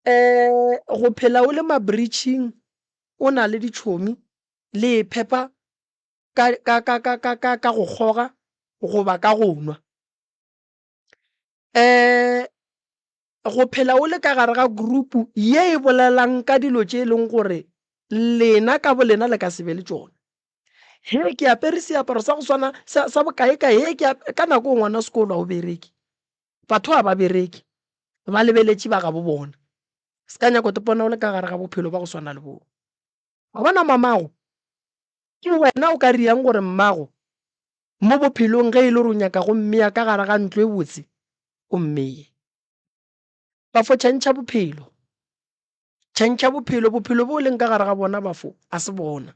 Speaker 2: Um go phela o le mabritšhing o na le ditšhomi le iphepa ka, ka, ka, ka, ka, ka, ka go kgoga goba ka go nwa. Um go phela o le ka gare ga group ye e bolelang ka dilo tše e leng gore lena ka bolena le ka se be le tšona. He ke apere seaparo sa go swana sa, sa bokae-kae, he ke ka nako o ngwana sekolo ga o bereke. Batho ga ba bereke, ba lebeletše ba gabo bona. Se ka nyako tepona o le ka gare ga bophelo ba go swana le boo. Wa bona mamago, ke wena o ka riang gore mmago mo bophelong ge e le gore o nyaka go mmea ka gare ga ntlo e botse, o mmeye. Bafo tšhentšha bophelo, tšhentšha bophelo, bophelo bo o leng ka gare ga bona bafo a se bona.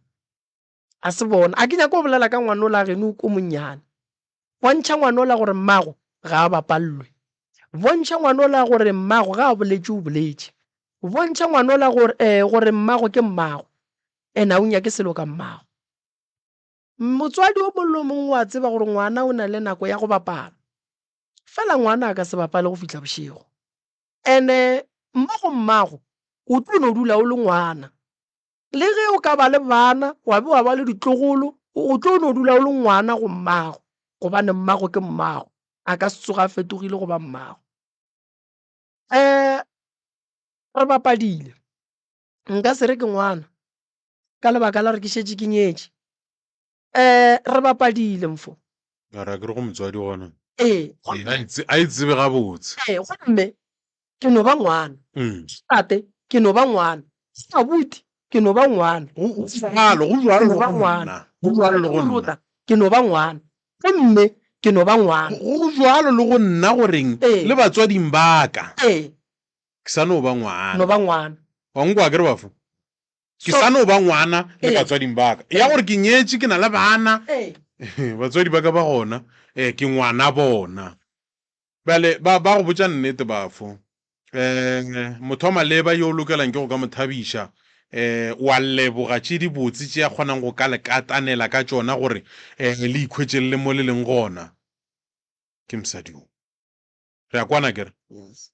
Speaker 2: A se bona. A ke nyake go bolela ka ngwanola geno o monnyane. Bontšha ngwanola gore mmago ga a bapallwe. Bontšha ngwanola gore mmago ga a boletše o boletše. Bontšha ngwanola gore, eh, gore mmago ke mmago and a o nyake selo ka mmago. Motswadi o mongwe le o mongwe o a tseba gore ngwana o na le nako ya go bapala. Fela ngwana a ka se bapale go fihla bošego. And-e mo go mmago o tlo no dula o le ngwana. Le ge o ka ba le bana wa be wa ba le ditlogolo, o tlo no dula o le ngwana go mmago, gobane mmago ke mmago, a ka se tsoge a fetogile go ba mmago. Um re bapadile, nka se re ke ngwana ka lebaka la gore ke šetše ke nyetše. Um re bapadile mfo.
Speaker 1: Mara akere go motswadi gona.
Speaker 2: Ee.
Speaker 1: A e tsebe gabotse.
Speaker 2: Ee, gomme ke no ba ngwana. Tate, ke no ba ngwana. Abuti, ke no ba ngwana.
Speaker 1: Go bjalo, go bjalo le go nna. Go bjalo le go nna.
Speaker 2: Ke no ba ngwana. Gomme ke no ba ngwana.
Speaker 1: Go bjalo le go nna goreng le batswading ba ka.
Speaker 2: Ee.
Speaker 1: Ke sa no ba ngwana.
Speaker 2: No ba ngwana.
Speaker 1: Wa nkwa akere bafo? Ke sa no ba ngwana le batswading ba ka. Ya gore ke nyetše, ke na le bana. Batswadi ba ka ba gona, ke ngwana bona. Bjale ba, ba go botša nnete bafo. Um motho wa maleba yo o lokelang ke go ka mo thabiša, um wa leboga tše dibotse tše a kgonang go ka le katanela ka tšona gore um le ikhwetše le le mo le leng gona, ke mosadi wo. Re a kwana akere?
Speaker 6: Yes.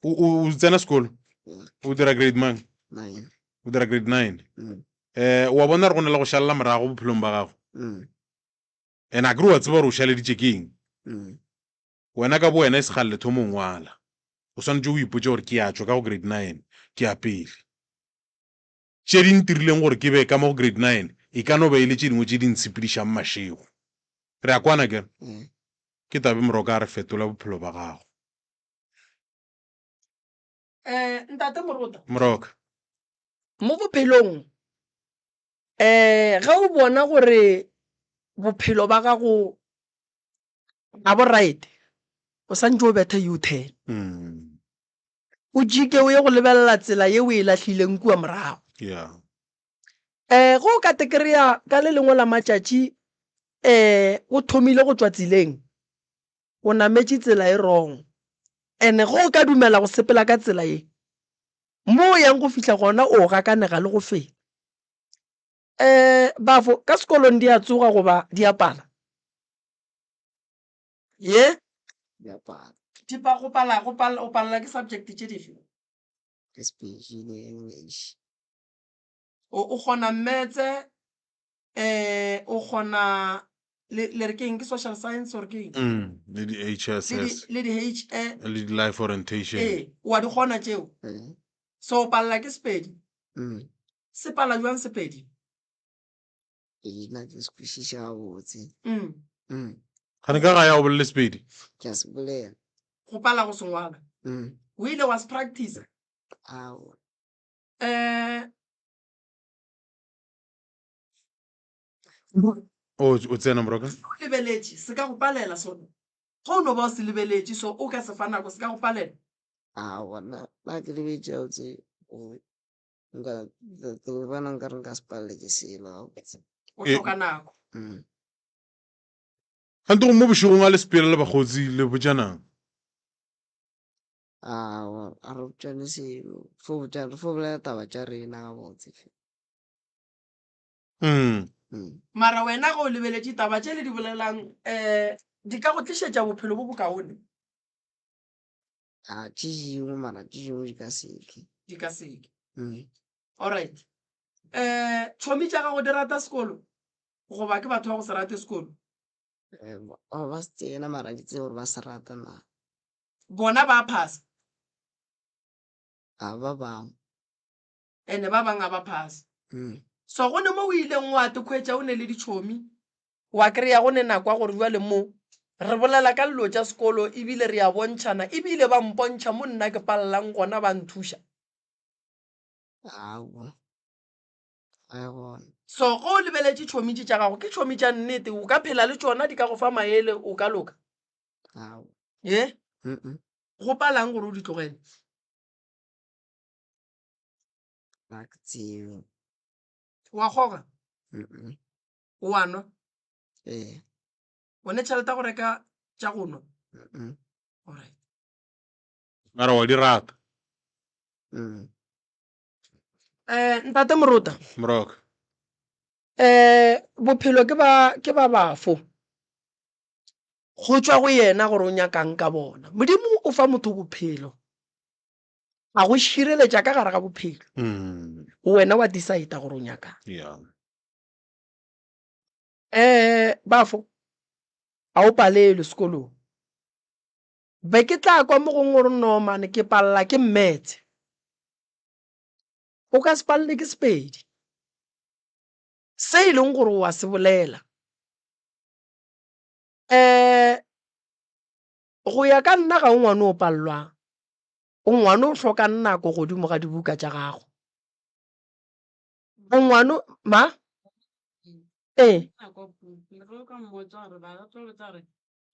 Speaker 1: O, o, o tsena sekolo?
Speaker 6: Yeah.
Speaker 1: O dira grade mang?
Speaker 6: Nine.
Speaker 1: O dira grade 9.
Speaker 6: Mm.
Speaker 1: Eh, wa bona gore go na le go šalela morago bophelong ba gago?
Speaker 6: Mm.
Speaker 1: And akere wa tseba gore o šaleditše ke eng?
Speaker 6: Mm.
Speaker 1: Wena ka bowena e se kgale le thoma o ngwala. O swanetše o ipotše gore ke a tšwa ka go grade 9, ke ya pele. Tše di ntirileng gore ke be ka mo go grade 9 e ka no ba e le tše dingwe tše di ntshepedišang mašego. Re a kwana akere?
Speaker 6: Mm.
Speaker 1: Ke Tabe Moroka a re fetola bophelo ba gago.
Speaker 2: Eh, Ntate Morota.
Speaker 1: Moroka.
Speaker 2: Mo bophelong, eh, ge o bona gore bophelo ba gago ga bo right, o santše o bethe U-turn.
Speaker 1: Mm.
Speaker 2: O jike o ye go lebelela tsela ye o e lahlileng kua morago.
Speaker 1: Yeah.
Speaker 2: Eh, ge o ka te kry-a ka le lengwe la matšatši eh, o thomile go tšwa tseleng, o nametše tsela e wrong. And-e ge o ka dumela go sepela ka tsela ye, mo o yang go fihla gona o gakanega le go feta. Um bafo ka sekolong di a tsoga goba di a pala? Ye?
Speaker 6: Di a pala.
Speaker 2: Di pa, go pala, go pala, o palela ke subject tše dife?
Speaker 6: Ke Sepedi le English.
Speaker 2: O, o kgona Mmetse, um o kgona le, le re ke eng, ke social science or ke eng?
Speaker 1: Mm, le di-H_S_S.
Speaker 2: Le di, le di-H E.
Speaker 1: Le di-life orientation.
Speaker 2: Ee, wa di kgona tšeo?
Speaker 6: Ee.
Speaker 2: So o palela ke Sepedi?
Speaker 6: Mm.
Speaker 2: Se pala bjang Sepedi?
Speaker 6: Ee, nna ke se kwešiša gabotse.
Speaker 2: Mm.
Speaker 6: Mm.
Speaker 1: Gane ka gae ga o bolele Sepedi?
Speaker 6: Ke a se bolela.
Speaker 2: Go pala go se ngwala?
Speaker 6: Mm.
Speaker 2: O ile wa se practice-a?
Speaker 6: Aowa.
Speaker 2: Um
Speaker 1: O, o tsena moroka?
Speaker 2: O lebeletše, se ka go palela sona. Ge o no ba o se lebeletše, so o ka se fa nako, se ka go palela.
Speaker 6: Aowa, nna, nna ke lebetše gabotse, o, nka, ke bona nkare nka se palele ke selo gabotse.
Speaker 2: O hloka nako.
Speaker 6: Mm.
Speaker 1: Kgante go mo bošegong a le sepela le bakgotsi le botšanang?
Speaker 6: Aowa, a re botšane selo, fo botša, re fo bolela taba tša rena gabotse.
Speaker 1: Mm.
Speaker 6: Mm.
Speaker 2: Mara wena ge o lebeletše taba tše le di bolelang um di ka go tlišetša bophelo bo bokaone?
Speaker 6: A tše dingwe mara tše dingwe di ka se ke.
Speaker 2: Di ka se ke.
Speaker 6: Mm.
Speaker 2: Alright. Um tšhomi tša gago di rata sekolo goba ke batho ba go se rate sekolo?
Speaker 6: Eh, ba ba se tsena mara ke tsebe gore ba se rata na.
Speaker 2: Bona ba phasa?
Speaker 6: A ba bangwe.
Speaker 2: Ene ba bang a ba phasa.
Speaker 6: Mm.
Speaker 2: So go ne mo o ileng wa te khwetša o ne le ditšhomi, wa kry-a go ne nako ya gore bjale mo re bolela ka dilo tša sekolo ebile re a bontšhana ebile ba mpontšha mo nna ke palelang gona ba nthuša.
Speaker 6: Aowa, ga e gona.
Speaker 2: So ge o lebeletše tšhomi tše tša gago ke tšhomi tša nnete, o ka phela le tšona di ka go fa maele o ka loka?
Speaker 6: Aowa.
Speaker 2: Ye?
Speaker 6: Mm-mm.
Speaker 2: Go palang gore o di tlogele?
Speaker 6: Ga ke tsebe.
Speaker 2: Wa kgoga?
Speaker 6: Mm-mm.
Speaker 2: O a nwa?
Speaker 6: Ee.
Speaker 2: O ne tšhelete ya go reka tša go nwa?
Speaker 6: Mm.
Speaker 2: Alright.
Speaker 1: Mara wa di rata.
Speaker 6: Mm.
Speaker 2: Eh, ntate Morota.
Speaker 1: Moroka.
Speaker 2: Eh, bophelo ke ba ke ba bafo. Go tšwa go yena gore o nyakang ka bona. Modimo o fa motho bophelo. A go šireletša ka gare ga bophelo.
Speaker 1: Mm.
Speaker 2: Wena wa decide gore o nyakang.
Speaker 1: Yeah.
Speaker 2: Eh, bafo. A o palelwe sekolong. Be ke tla kwa mo gongwe gore no mane ke palela ke mmetse. O ka se palele ke Sepedi. Se e leng gore wa se bolela. Um go ya ka nna ga o ngwane o palelwang. O ngwane o hlokang nako godimo ga dibuka tša gago. O ngwane ma? Ee.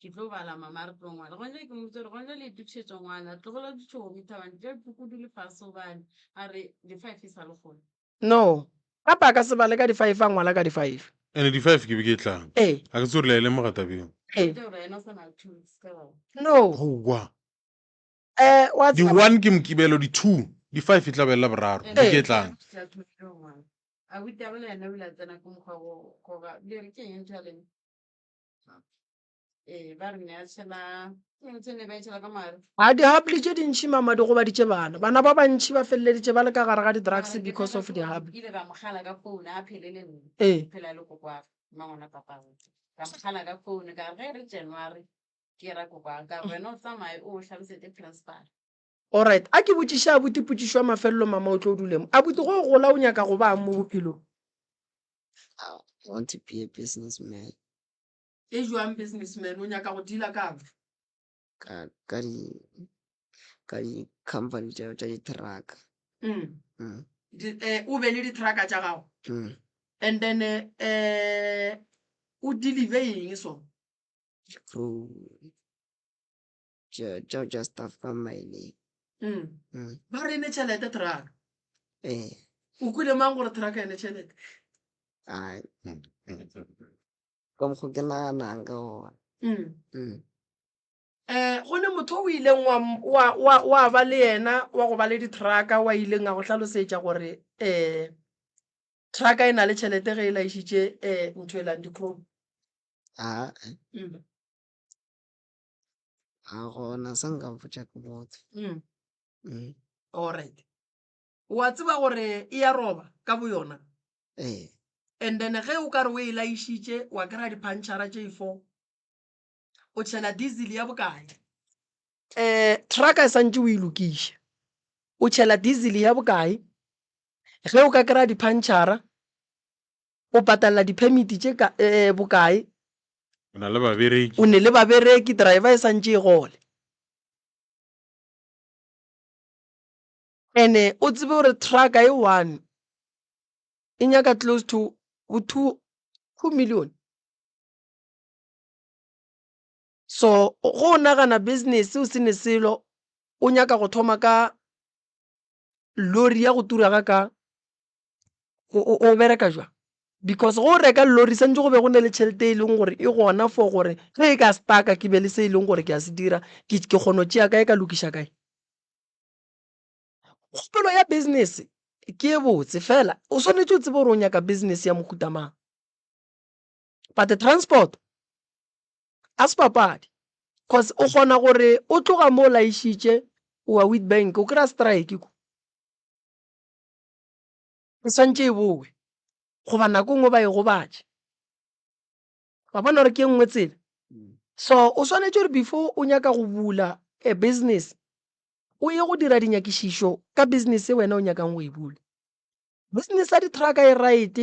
Speaker 5: Ke tlo bala mama re tlo ngwala. Gona ke mmotsa gore gona le itokišetša ngwala tlogela ditšhomi thabane tša dipuku di le fase o bale. A re di-five e sa le kgole.
Speaker 2: No, gape a ka se bale ka di-five a ngwala ka di-five.
Speaker 1: Ene di-five ke be ke tlang.
Speaker 2: Ee.
Speaker 1: A ke tsebe gore le a e lemoga taba eo.
Speaker 2: Ee.
Speaker 5: Ke gore yena o sa na le 2 weeks ka gona.
Speaker 2: No.
Speaker 1: Aowa.
Speaker 2: Eh, wa
Speaker 1: Di
Speaker 2: tseba.
Speaker 1: one ke Mokibelo, di two, di five e tla be e le Laboraro.
Speaker 5: Ene
Speaker 1: Beke e tlang.
Speaker 5: a thomile go ngwala. Abuti a rona yena o ile a tsena ko mokgwa go goba le re ke eng ntho ya lena? Ee, ba re ne a tšhela ke eng ntho e ne ba e tšhela ka mogare?
Speaker 2: A di-hubbly tše dintši mama di gobaditše bana. Bana ba bantši ba feleleditše ba le ka gare ga di-drugs
Speaker 5: Mara ke
Speaker 2: because
Speaker 5: tseba
Speaker 2: of
Speaker 5: ke gore
Speaker 2: di-hubbly.
Speaker 5: ke ile ka mo gala ka phone a phele le nna.
Speaker 2: Ee.
Speaker 5: Phela le kokoagwe, mmangwana papagwe. Ka mo gala ka phone ka re ge re January ke ra kokoagwe ka re wena o tsamaye o hlalosetse principal.
Speaker 2: Alright, a ke botšiše abuti potšišo ya mafelelo mama o tlo dule mo. Abuti go gola o nyaka go bang mo bophelong?
Speaker 6: I want to be a businessman.
Speaker 2: E jwang businessman o nyaka go dealer kang?
Speaker 6: Ka ka di ka di company tša tša di truck.
Speaker 2: Mm.
Speaker 6: Mm.
Speaker 2: Di, eh, o be le di truck tša gago.
Speaker 6: Mm.
Speaker 2: And then eh o deliver eng so?
Speaker 6: Crew. Tša tša tša stuff ka mine.
Speaker 2: Mm.
Speaker 6: Mm.
Speaker 2: Ba re ne tšhelete truck.
Speaker 6: Eh.
Speaker 2: O kwele mang gore truck ene tšhelete?
Speaker 6: Ai. Ka mokgo ke naganang ka gona.
Speaker 2: Mm.
Speaker 6: Mm.
Speaker 2: Eh, go ne motho o ileng wa, wa, wa, wa ba le yena wa go ba le di-trucka wa ileng a go hlalosetša gore eh trucka e na le tšhelete ge e laišitše eh ntho e lang di-chrome.
Speaker 6: Ah,
Speaker 2: Mm.
Speaker 6: a gona sa nka mpotša ke motho.
Speaker 2: Mm.
Speaker 6: Mm.
Speaker 2: Alright. Wa tseba gore e ya roba ka boyona?
Speaker 6: Ee.
Speaker 2: And then ge o ka re o e laišitše wa kry-a di-puncture tše four, o tšhela diesel ya bokae? Um trucka e santše o e lokiša, o tšhela diesel ya bokae? Ge o ka kry-a di-puncture o patalla di-permit tše ka um bokae?
Speaker 1: O na le babereki.
Speaker 2: O ne le babereki, driver e santše e gole. Ene o tsebe gore trucka e one e nyaka close to bo 2 million. So go o nagana business o se ne selo o nyaka go thoma ka lori ya go tura ga ka o bereka jwang? Because go reka lori santse go be go ne le tšhelete e leng gore e gona for gore ge e ka stuck-a ke be le se e leng gore ke a se dira ke kgona go tšea kae ka lokiša kae. Kgopolo ya business ke e botse fela o swanetše o tsebe gore o nyaka business ya mohuta mang. But transport a se papadi cause o kgona gore o tloga mo o laišitše o wa Witbank o kry-a strike ko. E swantše e bowe goba nako nngwe ba e gobatše. Wa bona gore ke e nngwe tsela. So o swanetše gore before o nyaka go bula a business o ye go dira dinyakišišo ka business e wena o nyakang go e bula. Business ya di-truck-a e right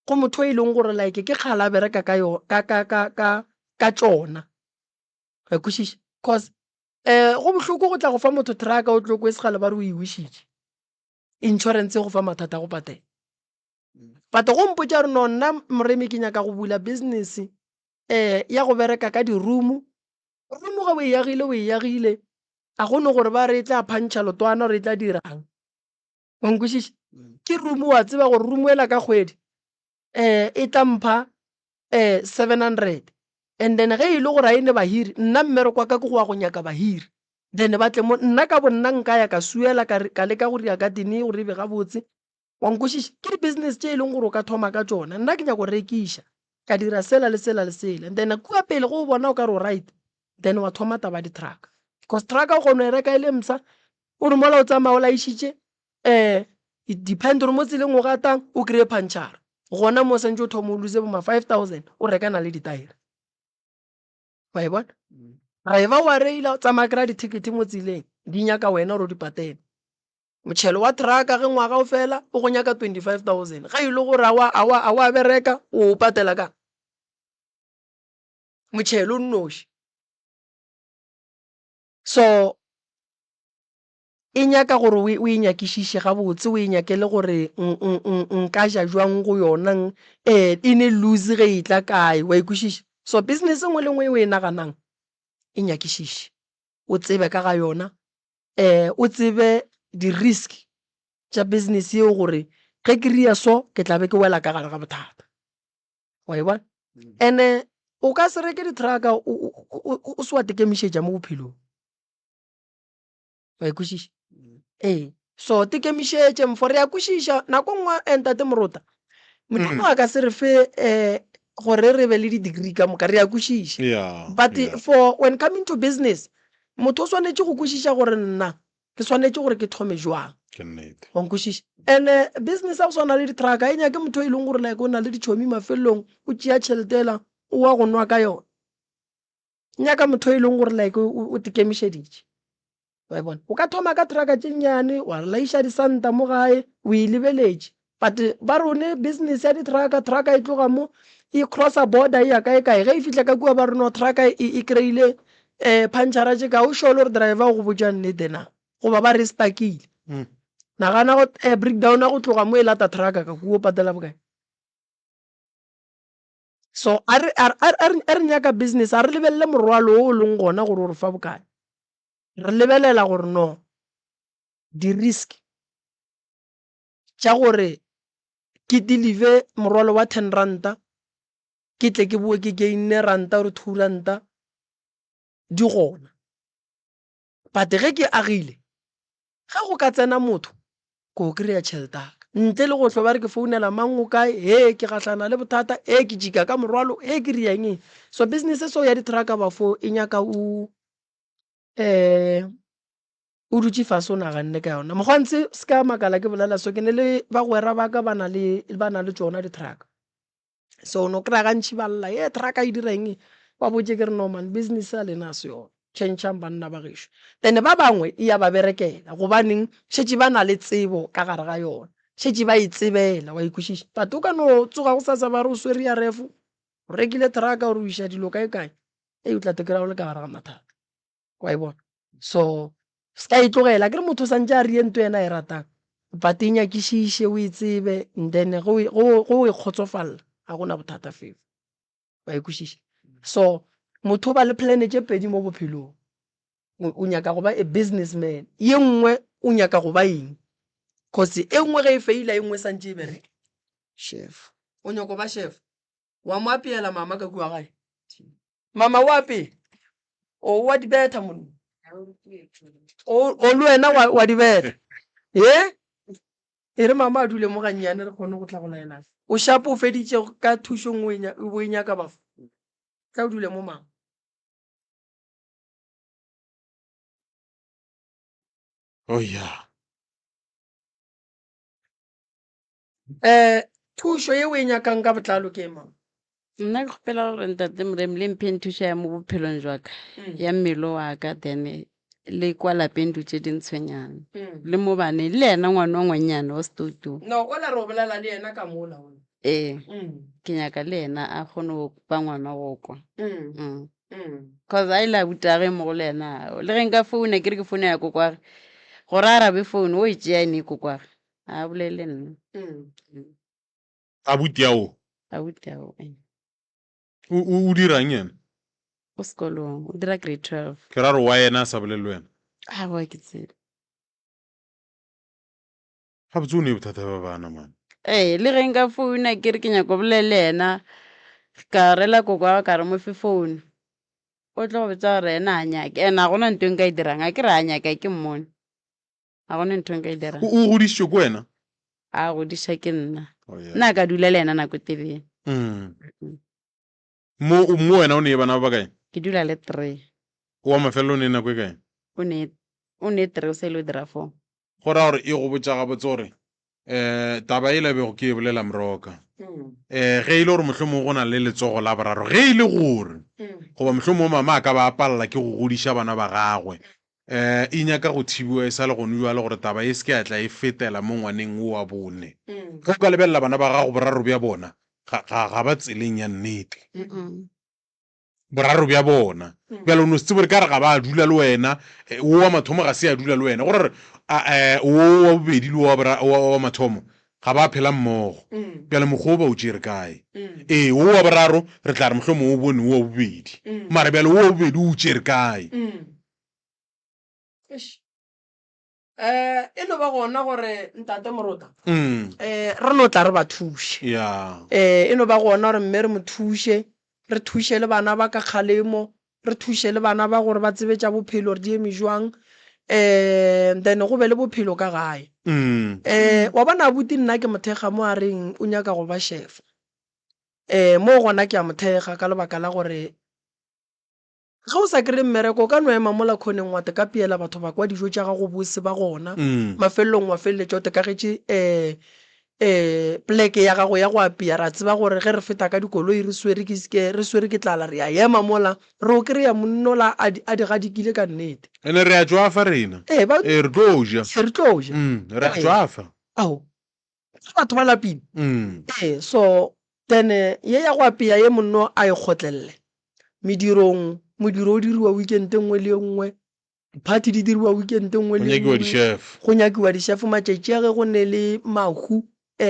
Speaker 2: go motho e leng gore like ke kgale a bereka ka yo ka ka ka ka ka tšona. Wa kwešiša? Cause eh go bohloko go tla go fa motho truck-a o tlo kwe segale ba re o e wišitše. Insurance e go fa mathata a go patela. But go mpotša gore no nna Moremi ke nyaka go bula business eh ya go bereka ka di-room. Room ge o e agile o e agile a go no gore ba re e tla phantšha lotwana gore e tla dirang. Wa nkwešiša? Ke room wa tseba gore room ela ka kgwedi. um e tla mpha um 700 and then ge e le gore ga e ne bahiri nna mmereko wa ka ke go ya go nyaka bahiri then ba tle mo nna ka bonna nka ya ka suela ka ka leka go ria garden gore e be gabotse wa nkwešiša ke di-business tše e leng gore o ka thoma ka tšona nna ke nyaka go rekiša ka dira sela le sela le sela and then kua pele go o bona o ka re o right then wa thoma taba ya di-truck because truck o kgona go e reka e le mpsha o re mola o tsamaya o laišitše um it depend gore mo tseleng o gatang o kry-e puncture gona mo santse o thoma o lose bo ma 5000 o rekana le ditaere wa e bona driver wa reila tsamaya kry-a di-ticket mo tseleng di nyaka wena gore o di patele motšhelo wa trucka ge ngwaga o fela o go nyaka 25000 ga e le gore a wa bereka o o patela ka motšhelo o nnoši so E nyaka gore o e nyakišiše gabotse, o e nyakele gore nka ja jwang go yona, e ne loose ge e tla kae, wa e kwešiša? So business e nngwe le nngwe e o e naganang e nyakišiše, o tsebe ka ga yona, o tsebe di-risk tša business yeo gore ge ke ria so ke tla be ke wela ka gare ga bothata, wa e bona? And-e o ka se reke di-truck-a o se wa tekemišetša mo bophelong. Wa e kwešiša? Ee. So tekemišetše mfo re a kwešiša nako nngwe eh, ntate Morota. Modimo a ka se re fe eh gore re be le di-degree ka moka re a kwešiša.
Speaker 1: Yeah,
Speaker 2: But
Speaker 1: yeah.
Speaker 2: for when coming to business motho o swanetše go kwešiša gore nna ke swanetše gore ke thome jwang.
Speaker 1: Ke nnete.
Speaker 2: Wa nkwešiša? And business ya go swana le di-truck ga e nyake motho e leng gore like o na le ditšhomi mafelelong o tšea tšhelete ela o wa go nwa ka yona. Nyaka motho e leng gore like o tekemišeditše wa e bona o ka thoma ka trucka tše nnyane wa laiša disanta mo gae o e lebeletše but ba re o ne business ya di-trucka trucka e tloga mo e crossa border e ya kae kae ge e fihla ka kua ba re no trucka e, e kry-ile um eh, puncture tše ka o sure le gore driver o go botša nnete na goba ba re stuckile mm. nagana go eh, breakdown go tloga mo e lata trucka ka kua o patela bokae So a re, a, a, a, a re nyaka business, a re lebelele morwalo o o leng gona gore o re fa bokae. Re lebelela gore no di-risk tša gore ke deliver morwalo wa ten ranta ke tle ke boe ke gain-e ranta or two ranta di gona. But ge ke agile, ge go ka tsena motho, ko kry-a tšhelete ya ka. Ntle le go hlwa ba re ke founela mang o kae, he ke gahlana le bothata, he ke jika ka morwalo, he ke ria eng eng. So business so ya di-truck bafo e nyaka o um o dutše fase o naganne ka yona. Mokgwantse se ka makala ke bolela so, ke ne le bagwera ba ka ba na le ba na le tšona di-truck. So o no kry-a gantši ba lla, ye truck e dira eng? Ba botše ke re no man, business ya lena a se yona. Tšhentšhang banna ba gešo. Then ba bangwe e ya ba berekela gobaneng šetše ba na le tsebo ka gare ga yona. Šetše ba e tsebela wa e kwešiša. But o ka no tsoga gosasa ba re o swere ya ref, o rekile truck gore o iša dilo kae kae, ei o tla te kry-a o le ka gare ga mathata. Wa e bona? So se ka e tlogela akere motho o santše a rie nto yena a e ratang but e nyakišiše o e tsebe and then ge o e kgotsofalla ga gona bothata felo. Wa e kwešiša? So motho o ba le plan tše pedi mo bophelong. O nyaka go ba a business man, ye nngwe o nyaka go ba eng? Cause e nngwe ge e faila e nngwe e santše e bereka.
Speaker 6: Chef.
Speaker 2: O nyaka go ba chef? Wa mo apeela mama ka kua gae? Mama o apea? O wa di betha monna? O le wena wa di betha? Ye? E re mama a dule mo gannyane re kgone go tla go laelana. O shapo o feditše ka thušo nngwe o bo e nyaka bafo. Tla o dule mo mama.
Speaker 1: Oh yeah.
Speaker 2: Eh thušo ye o e nyakang ka botlalo ke mang?
Speaker 5: Nna ke kgopela gore ntate Moremi le mpheng thušo ya mo bophelong jwa ka ya mmele wa ka then le kwa lapeng dilo tše di ntshwenyang le mo baneng le yena ngwana wa ngwannyane wa setoutu.
Speaker 2: No ola re o bolela le yena ka mola ola.
Speaker 5: Ee ke nyaka le yena a kgone go ba ngwana go kwa. Cause a ile a butage mo go le yena le ge nka founa ke re ke founa ya kokwage gore a arabe founu o e tšea ene kokwage a bolele nna.
Speaker 1: Abuti ao?
Speaker 5: Abuti ao ee.
Speaker 1: O dirang yena?
Speaker 5: O sekolong, o dira grade 12.
Speaker 1: Ke ra gore wa yena a sa bolele le wena?
Speaker 5: Aowa ke tsebe.
Speaker 1: Gabotse o ne bothata ba bana man.
Speaker 5: Ee, le ge nka founa ke re ke nyako bolela le yena, ka rela koko wa ka ka re mo fe founu, o tlo go botša gore yena a nyake. And ga gona ntho e nka e dirang, a ke re a nyaka ke mmone. Ga gona ntho e nka e dirang.
Speaker 1: O o godišitšwe ke wena?
Speaker 5: A godiša ke nna.
Speaker 1: Oh, yeah.
Speaker 5: Nna ka dula le yena nako e telele.
Speaker 1: Mo mo wena o ne bana ba bakae?
Speaker 5: Ke dula le three.
Speaker 1: O wa mafelelo o ne nako e kae?
Speaker 5: O ne o ne three o sa ile o dira four.
Speaker 1: Go ra gore e go botša gabotse gore um taba e la bego ke e bolela Moroka. Um ge e le gore mohlomongwe go na le letsogo la boraro, ge e le gore goba mohlomongwe mama a ka ba a palela ke go godiša bana ba gagwe, um e nyaka go thibiwa e sa le gone bjale gore taba e se ke ya tla e fetela mo ngwaneng wo wa bone. Ge o ka lebelela bana ba gago boraro bja bona, ga, ga, ga ba tseleng ya nnete. Boraro bja bona. Bjale o no se tsebe gore ka re ga ba dula le wena, wo wa mathomo ga se a dula le wena. Go ra gore wo wa bobedi le wo wa mathomo ga ba phela mmogo. Bjale mokgwa o ba o tšere kae? Ee, wo wa boraro re tla re mohlomongwe o bone wo wa bobedi. Mara bjale wo wa bobedi o o tšere kae?
Speaker 2: Eish. Eh, e no ba gona gore ntate Morota eh, re no tla re ba thuše.
Speaker 1: Yeah.
Speaker 2: Eh, e no ba gona gore mme re mo thuše, re thuše le bana ba ka kgalemo, re thuše le bana ba gore ba tsebe tša bophelo gore di eme jwang, eh, then go be le bophelo ka gae. Eh, wa bona abuti nna ke mo thekga mo a reng o nyaka go ba chef. Eh, mo gona ke a mo thekga ka lebaka la gore Ge o sa kry-e mmereko, o ka no ema mola khoneng wa tekapiela batho ba kwa dijo tša gago bose ba gona. Mafelelong wa feleletša o tekagetše um pleke ya gago ya go apea. Ra tseba gore ge re feta ka dikoloi re swere ke ke re swere ke tlala re a ema mola re o kry-a monnola a di a di gadikile ka nnete.
Speaker 1: Ene re a tšwafa rena.
Speaker 2: Ee, ba
Speaker 1: Ee, re tlo ja.
Speaker 2: Re tlo ja.
Speaker 1: Re a
Speaker 2: Ee.
Speaker 1: tšwafa.
Speaker 2: Ao, batho ba lapile. Ee, so then ye ya go apea ye monno a e kgotlelele. Medirong, modiro o diriwa weekend e nngwe le e nngwe, di-party di diriwa weekend e nngwe
Speaker 1: Go
Speaker 2: le e
Speaker 1: nyakiwa
Speaker 2: nngwe.
Speaker 1: di-chef.
Speaker 2: Go nyakiwa di-chef matšatši a ge go ne le mahu,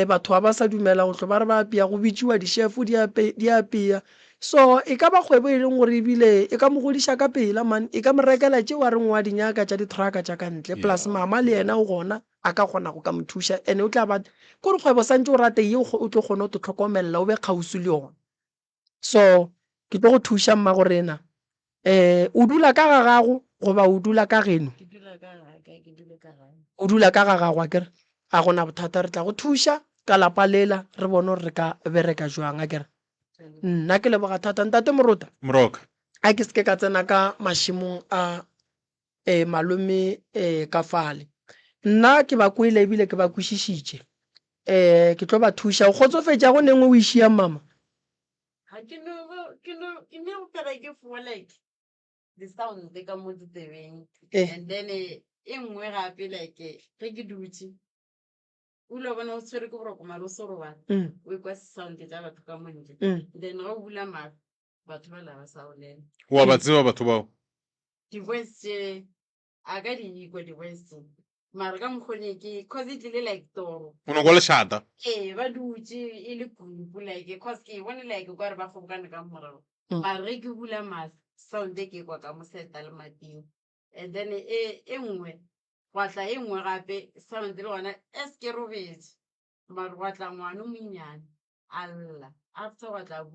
Speaker 2: batho ga ba sa dumela go hlwa ba re ba apea, go bitšiwa di-chef di ape, di apea. So e ka ba kgwebo e leng gore ebile e ka mo godiša ka pela man, e ka mo rekela tšeo a reng o a di nyaka tša di-truck-a tša ka ntle, plus mama le yena o gona a ka kgona go ka mo thuša and o tla ba, kore kgwebo santše o rate ye o tlo kgona go te hlokomelela o be kgauswi le yona. So ke tlo go thuša mmagorena. Um o dula ka ga gago goba o dula ka geno?
Speaker 5: Ke dula ka ga ka, ke dule ka gae.
Speaker 2: O dula ka ga gago akere? A gona bothata, re tla go thuša ka lapa lela re bone gore re ka bereka jwang akere. Nna ke leboga thata ntate Morota.
Speaker 1: Moroka.
Speaker 2: A ke seke ka tsena ka mašemong a um malome um ka fale. Nna ke ba kwele ebile ke ba kwešišitše. Um ke tlo ba thuša. O kgotsofetše ga go ne nngwe o e šiang mama?
Speaker 5: Ga ke no ke no ke ne go phela ke fola like di sound ka mo ditsebeng
Speaker 2: Eh.
Speaker 5: and then e nngwe gape like ge ke dutše o ile wa bona o tshwere ke boroko mare o se robala o ekwa sound tša batho ka mo ntle then ge o bula mahlo batho ba la ba sa bolela.
Speaker 1: Wa ba tseba batho bao?
Speaker 5: Di-voice tše a ka di ikwa di-voice tše mara ka mokgo ne ke cause e tlile like toro.
Speaker 1: O no kwa lešata?
Speaker 5: Ee, ba dutše e le group like cause ke e bone like o kare ba kgobokane ka morago mara ge ke bula mahlo sound e ke e kwa ka mo seta le mating and then e e nngwe gwa tla e nngwe gape sound le gona as ke robetše mara gwa tla ngwana o monnyane a lla after gwa tla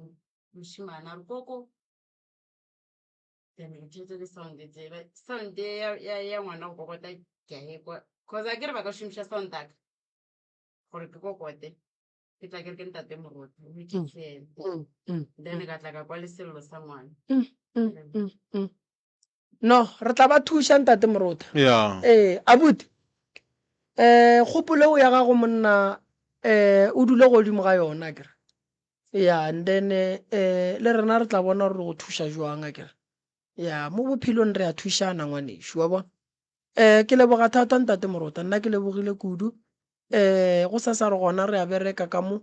Speaker 5: mošemane a re koko then ke theetša di-sound tsela sound ya, ya, ya ngwana go kokota ke a ekwa cause a ke re ba ka šomiša sound aka gore ke kokote ke tla ke re ke ntate moruti o itse ena then ka tla ka kwa le sello sa ngwana
Speaker 2: No, re tla ba thuša ntate Morota.
Speaker 1: Yeah.
Speaker 2: Ee, abuti. Eh, kgopolo eo ya gago monna eh o dule godimo ga yona akere. Yeah, and then eh le rena re tla bona gore re go thuša jwang akere. Yeah, mo bophelong re a thušana ngwanešu wa bona. Eh ke leboga thata ntate Morota, nna ke lebogile kudu. Eh go sasa re gona re a bereka ka mo.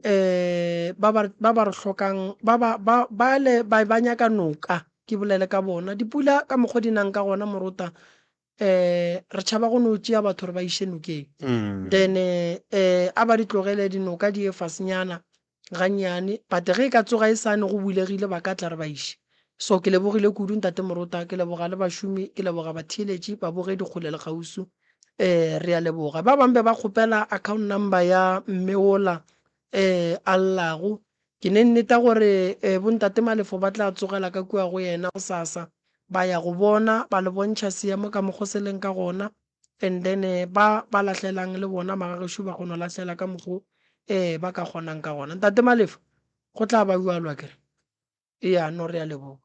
Speaker 2: Eh ba ba ba ba re hlokang ba ba ba bale ba ba nyaka noka ke bolele ka bona. Dipula ka mokgo di nang ka gona Morota eh re tšhaba go no tšea batho re ba iše nokeng. Then eh a ba di tlogele dinoka di ye fasenyana gannyane but ge e ka tsoga e sane go bulegile ba ka tla re ba iše. So ke lebogile kudu ntate Morota, ke leboga le bašomi, ke leboga batheeletši, babogedi kgole le kgauswi. Um re a leboga. Ba bangwe be ba kgopela account number ya mme wola um a llago. Ke ne nneta gore um bontate Malefo ba tla tsogela ka kua go yena gosasa ba ya go bona ba le bontšha seemo ka mokgo se leng ka gona and then ba ba lahlelang le bona magagešo ba kgona go lahlela ka mokgo um ba ka kgonang ka gona. Ntate Malefo go tla ba bjalo akere? Eya no re a leboga.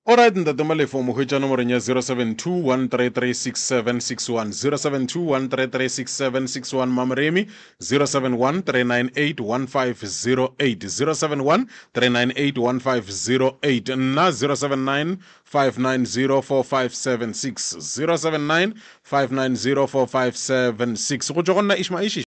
Speaker 1: Alright Ntate Malefo o mo hwetša nomorong ya 0721336761 0721336761 Mamoremi 0713981508 0713981508 nna 0795904576 0795904576 go tšwa go nna Ishma Ishish.